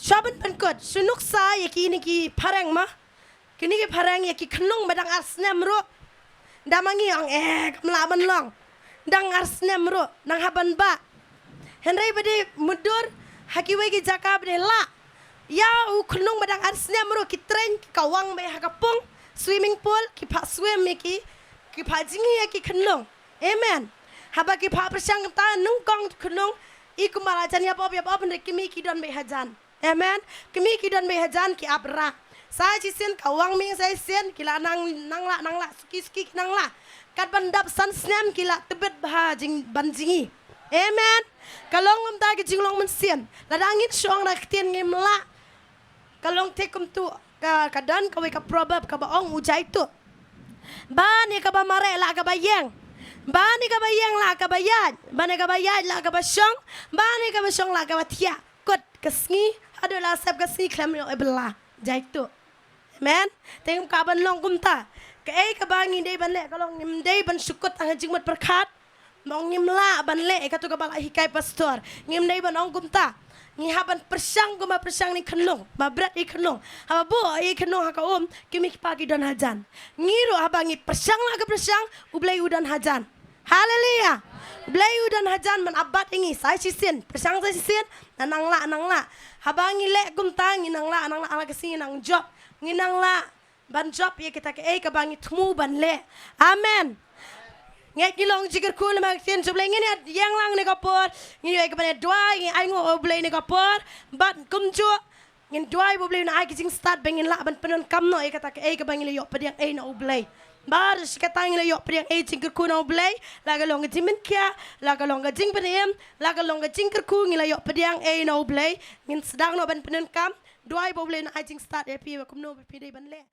Shuwa ban pynkut, shu nuksa ïa kine ki phareng mo. Kine ki phareng ïa ki khynnung ba dang ar snem ruh. Da ma ngi ong, eh, kam lah ban long. Dang ar snem ruh, nang hap ban bah. Hynrei ba dei mutdur, ha kiwei ki jaka ba dei lah. Ïa u khynnung ba dang ar snem ruh ki train, ki kawang beit ha ka pung, swimming pool, ki phah swim ïa ki, ki phah jngi ïa ki khynnung. Amen. Haba ki phah pyrshang kumta, nyngkong khynnung, i kumba la jan ïa bob, ïa bob, hynrei kmie ki don beit hajan. Amen. Kmie ki don beit hajan ki ap rah. Sa shisien kawang mieng sa shisien ki la nang, nang lah, nang lah, suki, suki ki nang lah. Kat ban dap san snem ki la tbit bha jing, ban jngi. Amen. Ka long kumta ki jinglong mynsiem. Lada ngin shu ong da ka ktien ngim lah. Ka long thik kumtu ka, ka don kawei ka proverb kaba ong u jaitu. Ban ïa kaba mareh lah kaba ïeng. Ban ïa kaba ïeng lah kaba ïaid. Ban ïa kaba ïaid lah kaba shong. Ban ïa kaba shong lah kaba thiah. Kut ka sngi, haduh la sep ka sngi khlem ïoh ei ba lah. Jaitu. Amen. Te ngim kwah ban long kumta. Kaei kaba ngi dei ban leh ka long ngim dei ban shu kut ha ka jingmut pyrkhat. Ba ong ngim lah ban leh ïa kato kaba la hikai pastor. Ngim dei ban ong kumta. Ngi hap ban pyrshang kumba pyrshang ïa i khynnung, ba bret ïa i khynnung. Haba buh ïa i khynnung ha ka um, ki kmie ki kpa ki don hajan. Ngi ruh haba ngi pyrshang lah ka pyrshang, U Blei u don hajan. Haleluya. Blei u don hajan ban ap bat ïa ngi sa shisien, pyrshang sa shisien, nang lah, nang lah. Haba ngi leh kumta ngi nang lah, nang lah, ha la ka sngi nang jop. Ngi nang lah ban jop ïa kita kaei kaba ngi thmu ban leh. Amen. Ngeit ngi long jingkyrkhu namar ka ktien jong U Blei, ngin ïa ïeng lang ne ka por. Ngi ïoh ïa ka ban ïa duwai, ngi ainguh U Blei ne ka por. Bad kumjuh ngin duwai ba U Blei un ai ka jingstad ba ngin lah ban pyndonkam noh ïa kata kaei kaba ngi la ïoh pdiang ei na U Blei. Bad shi katta ngi la ïoh pdiang ei jingkyrkhu na U Blei, la ka long ka jingmynthiah, la ka long ka jingpynim, la ka long ka jingkyrkhu ngi la ïoh pdiang ei na U Blei. Ngin sdang noh ban pyndonkam, duwai ba U Blei un ai jingstad ïa phi ba kumno ba phi dei ban leh.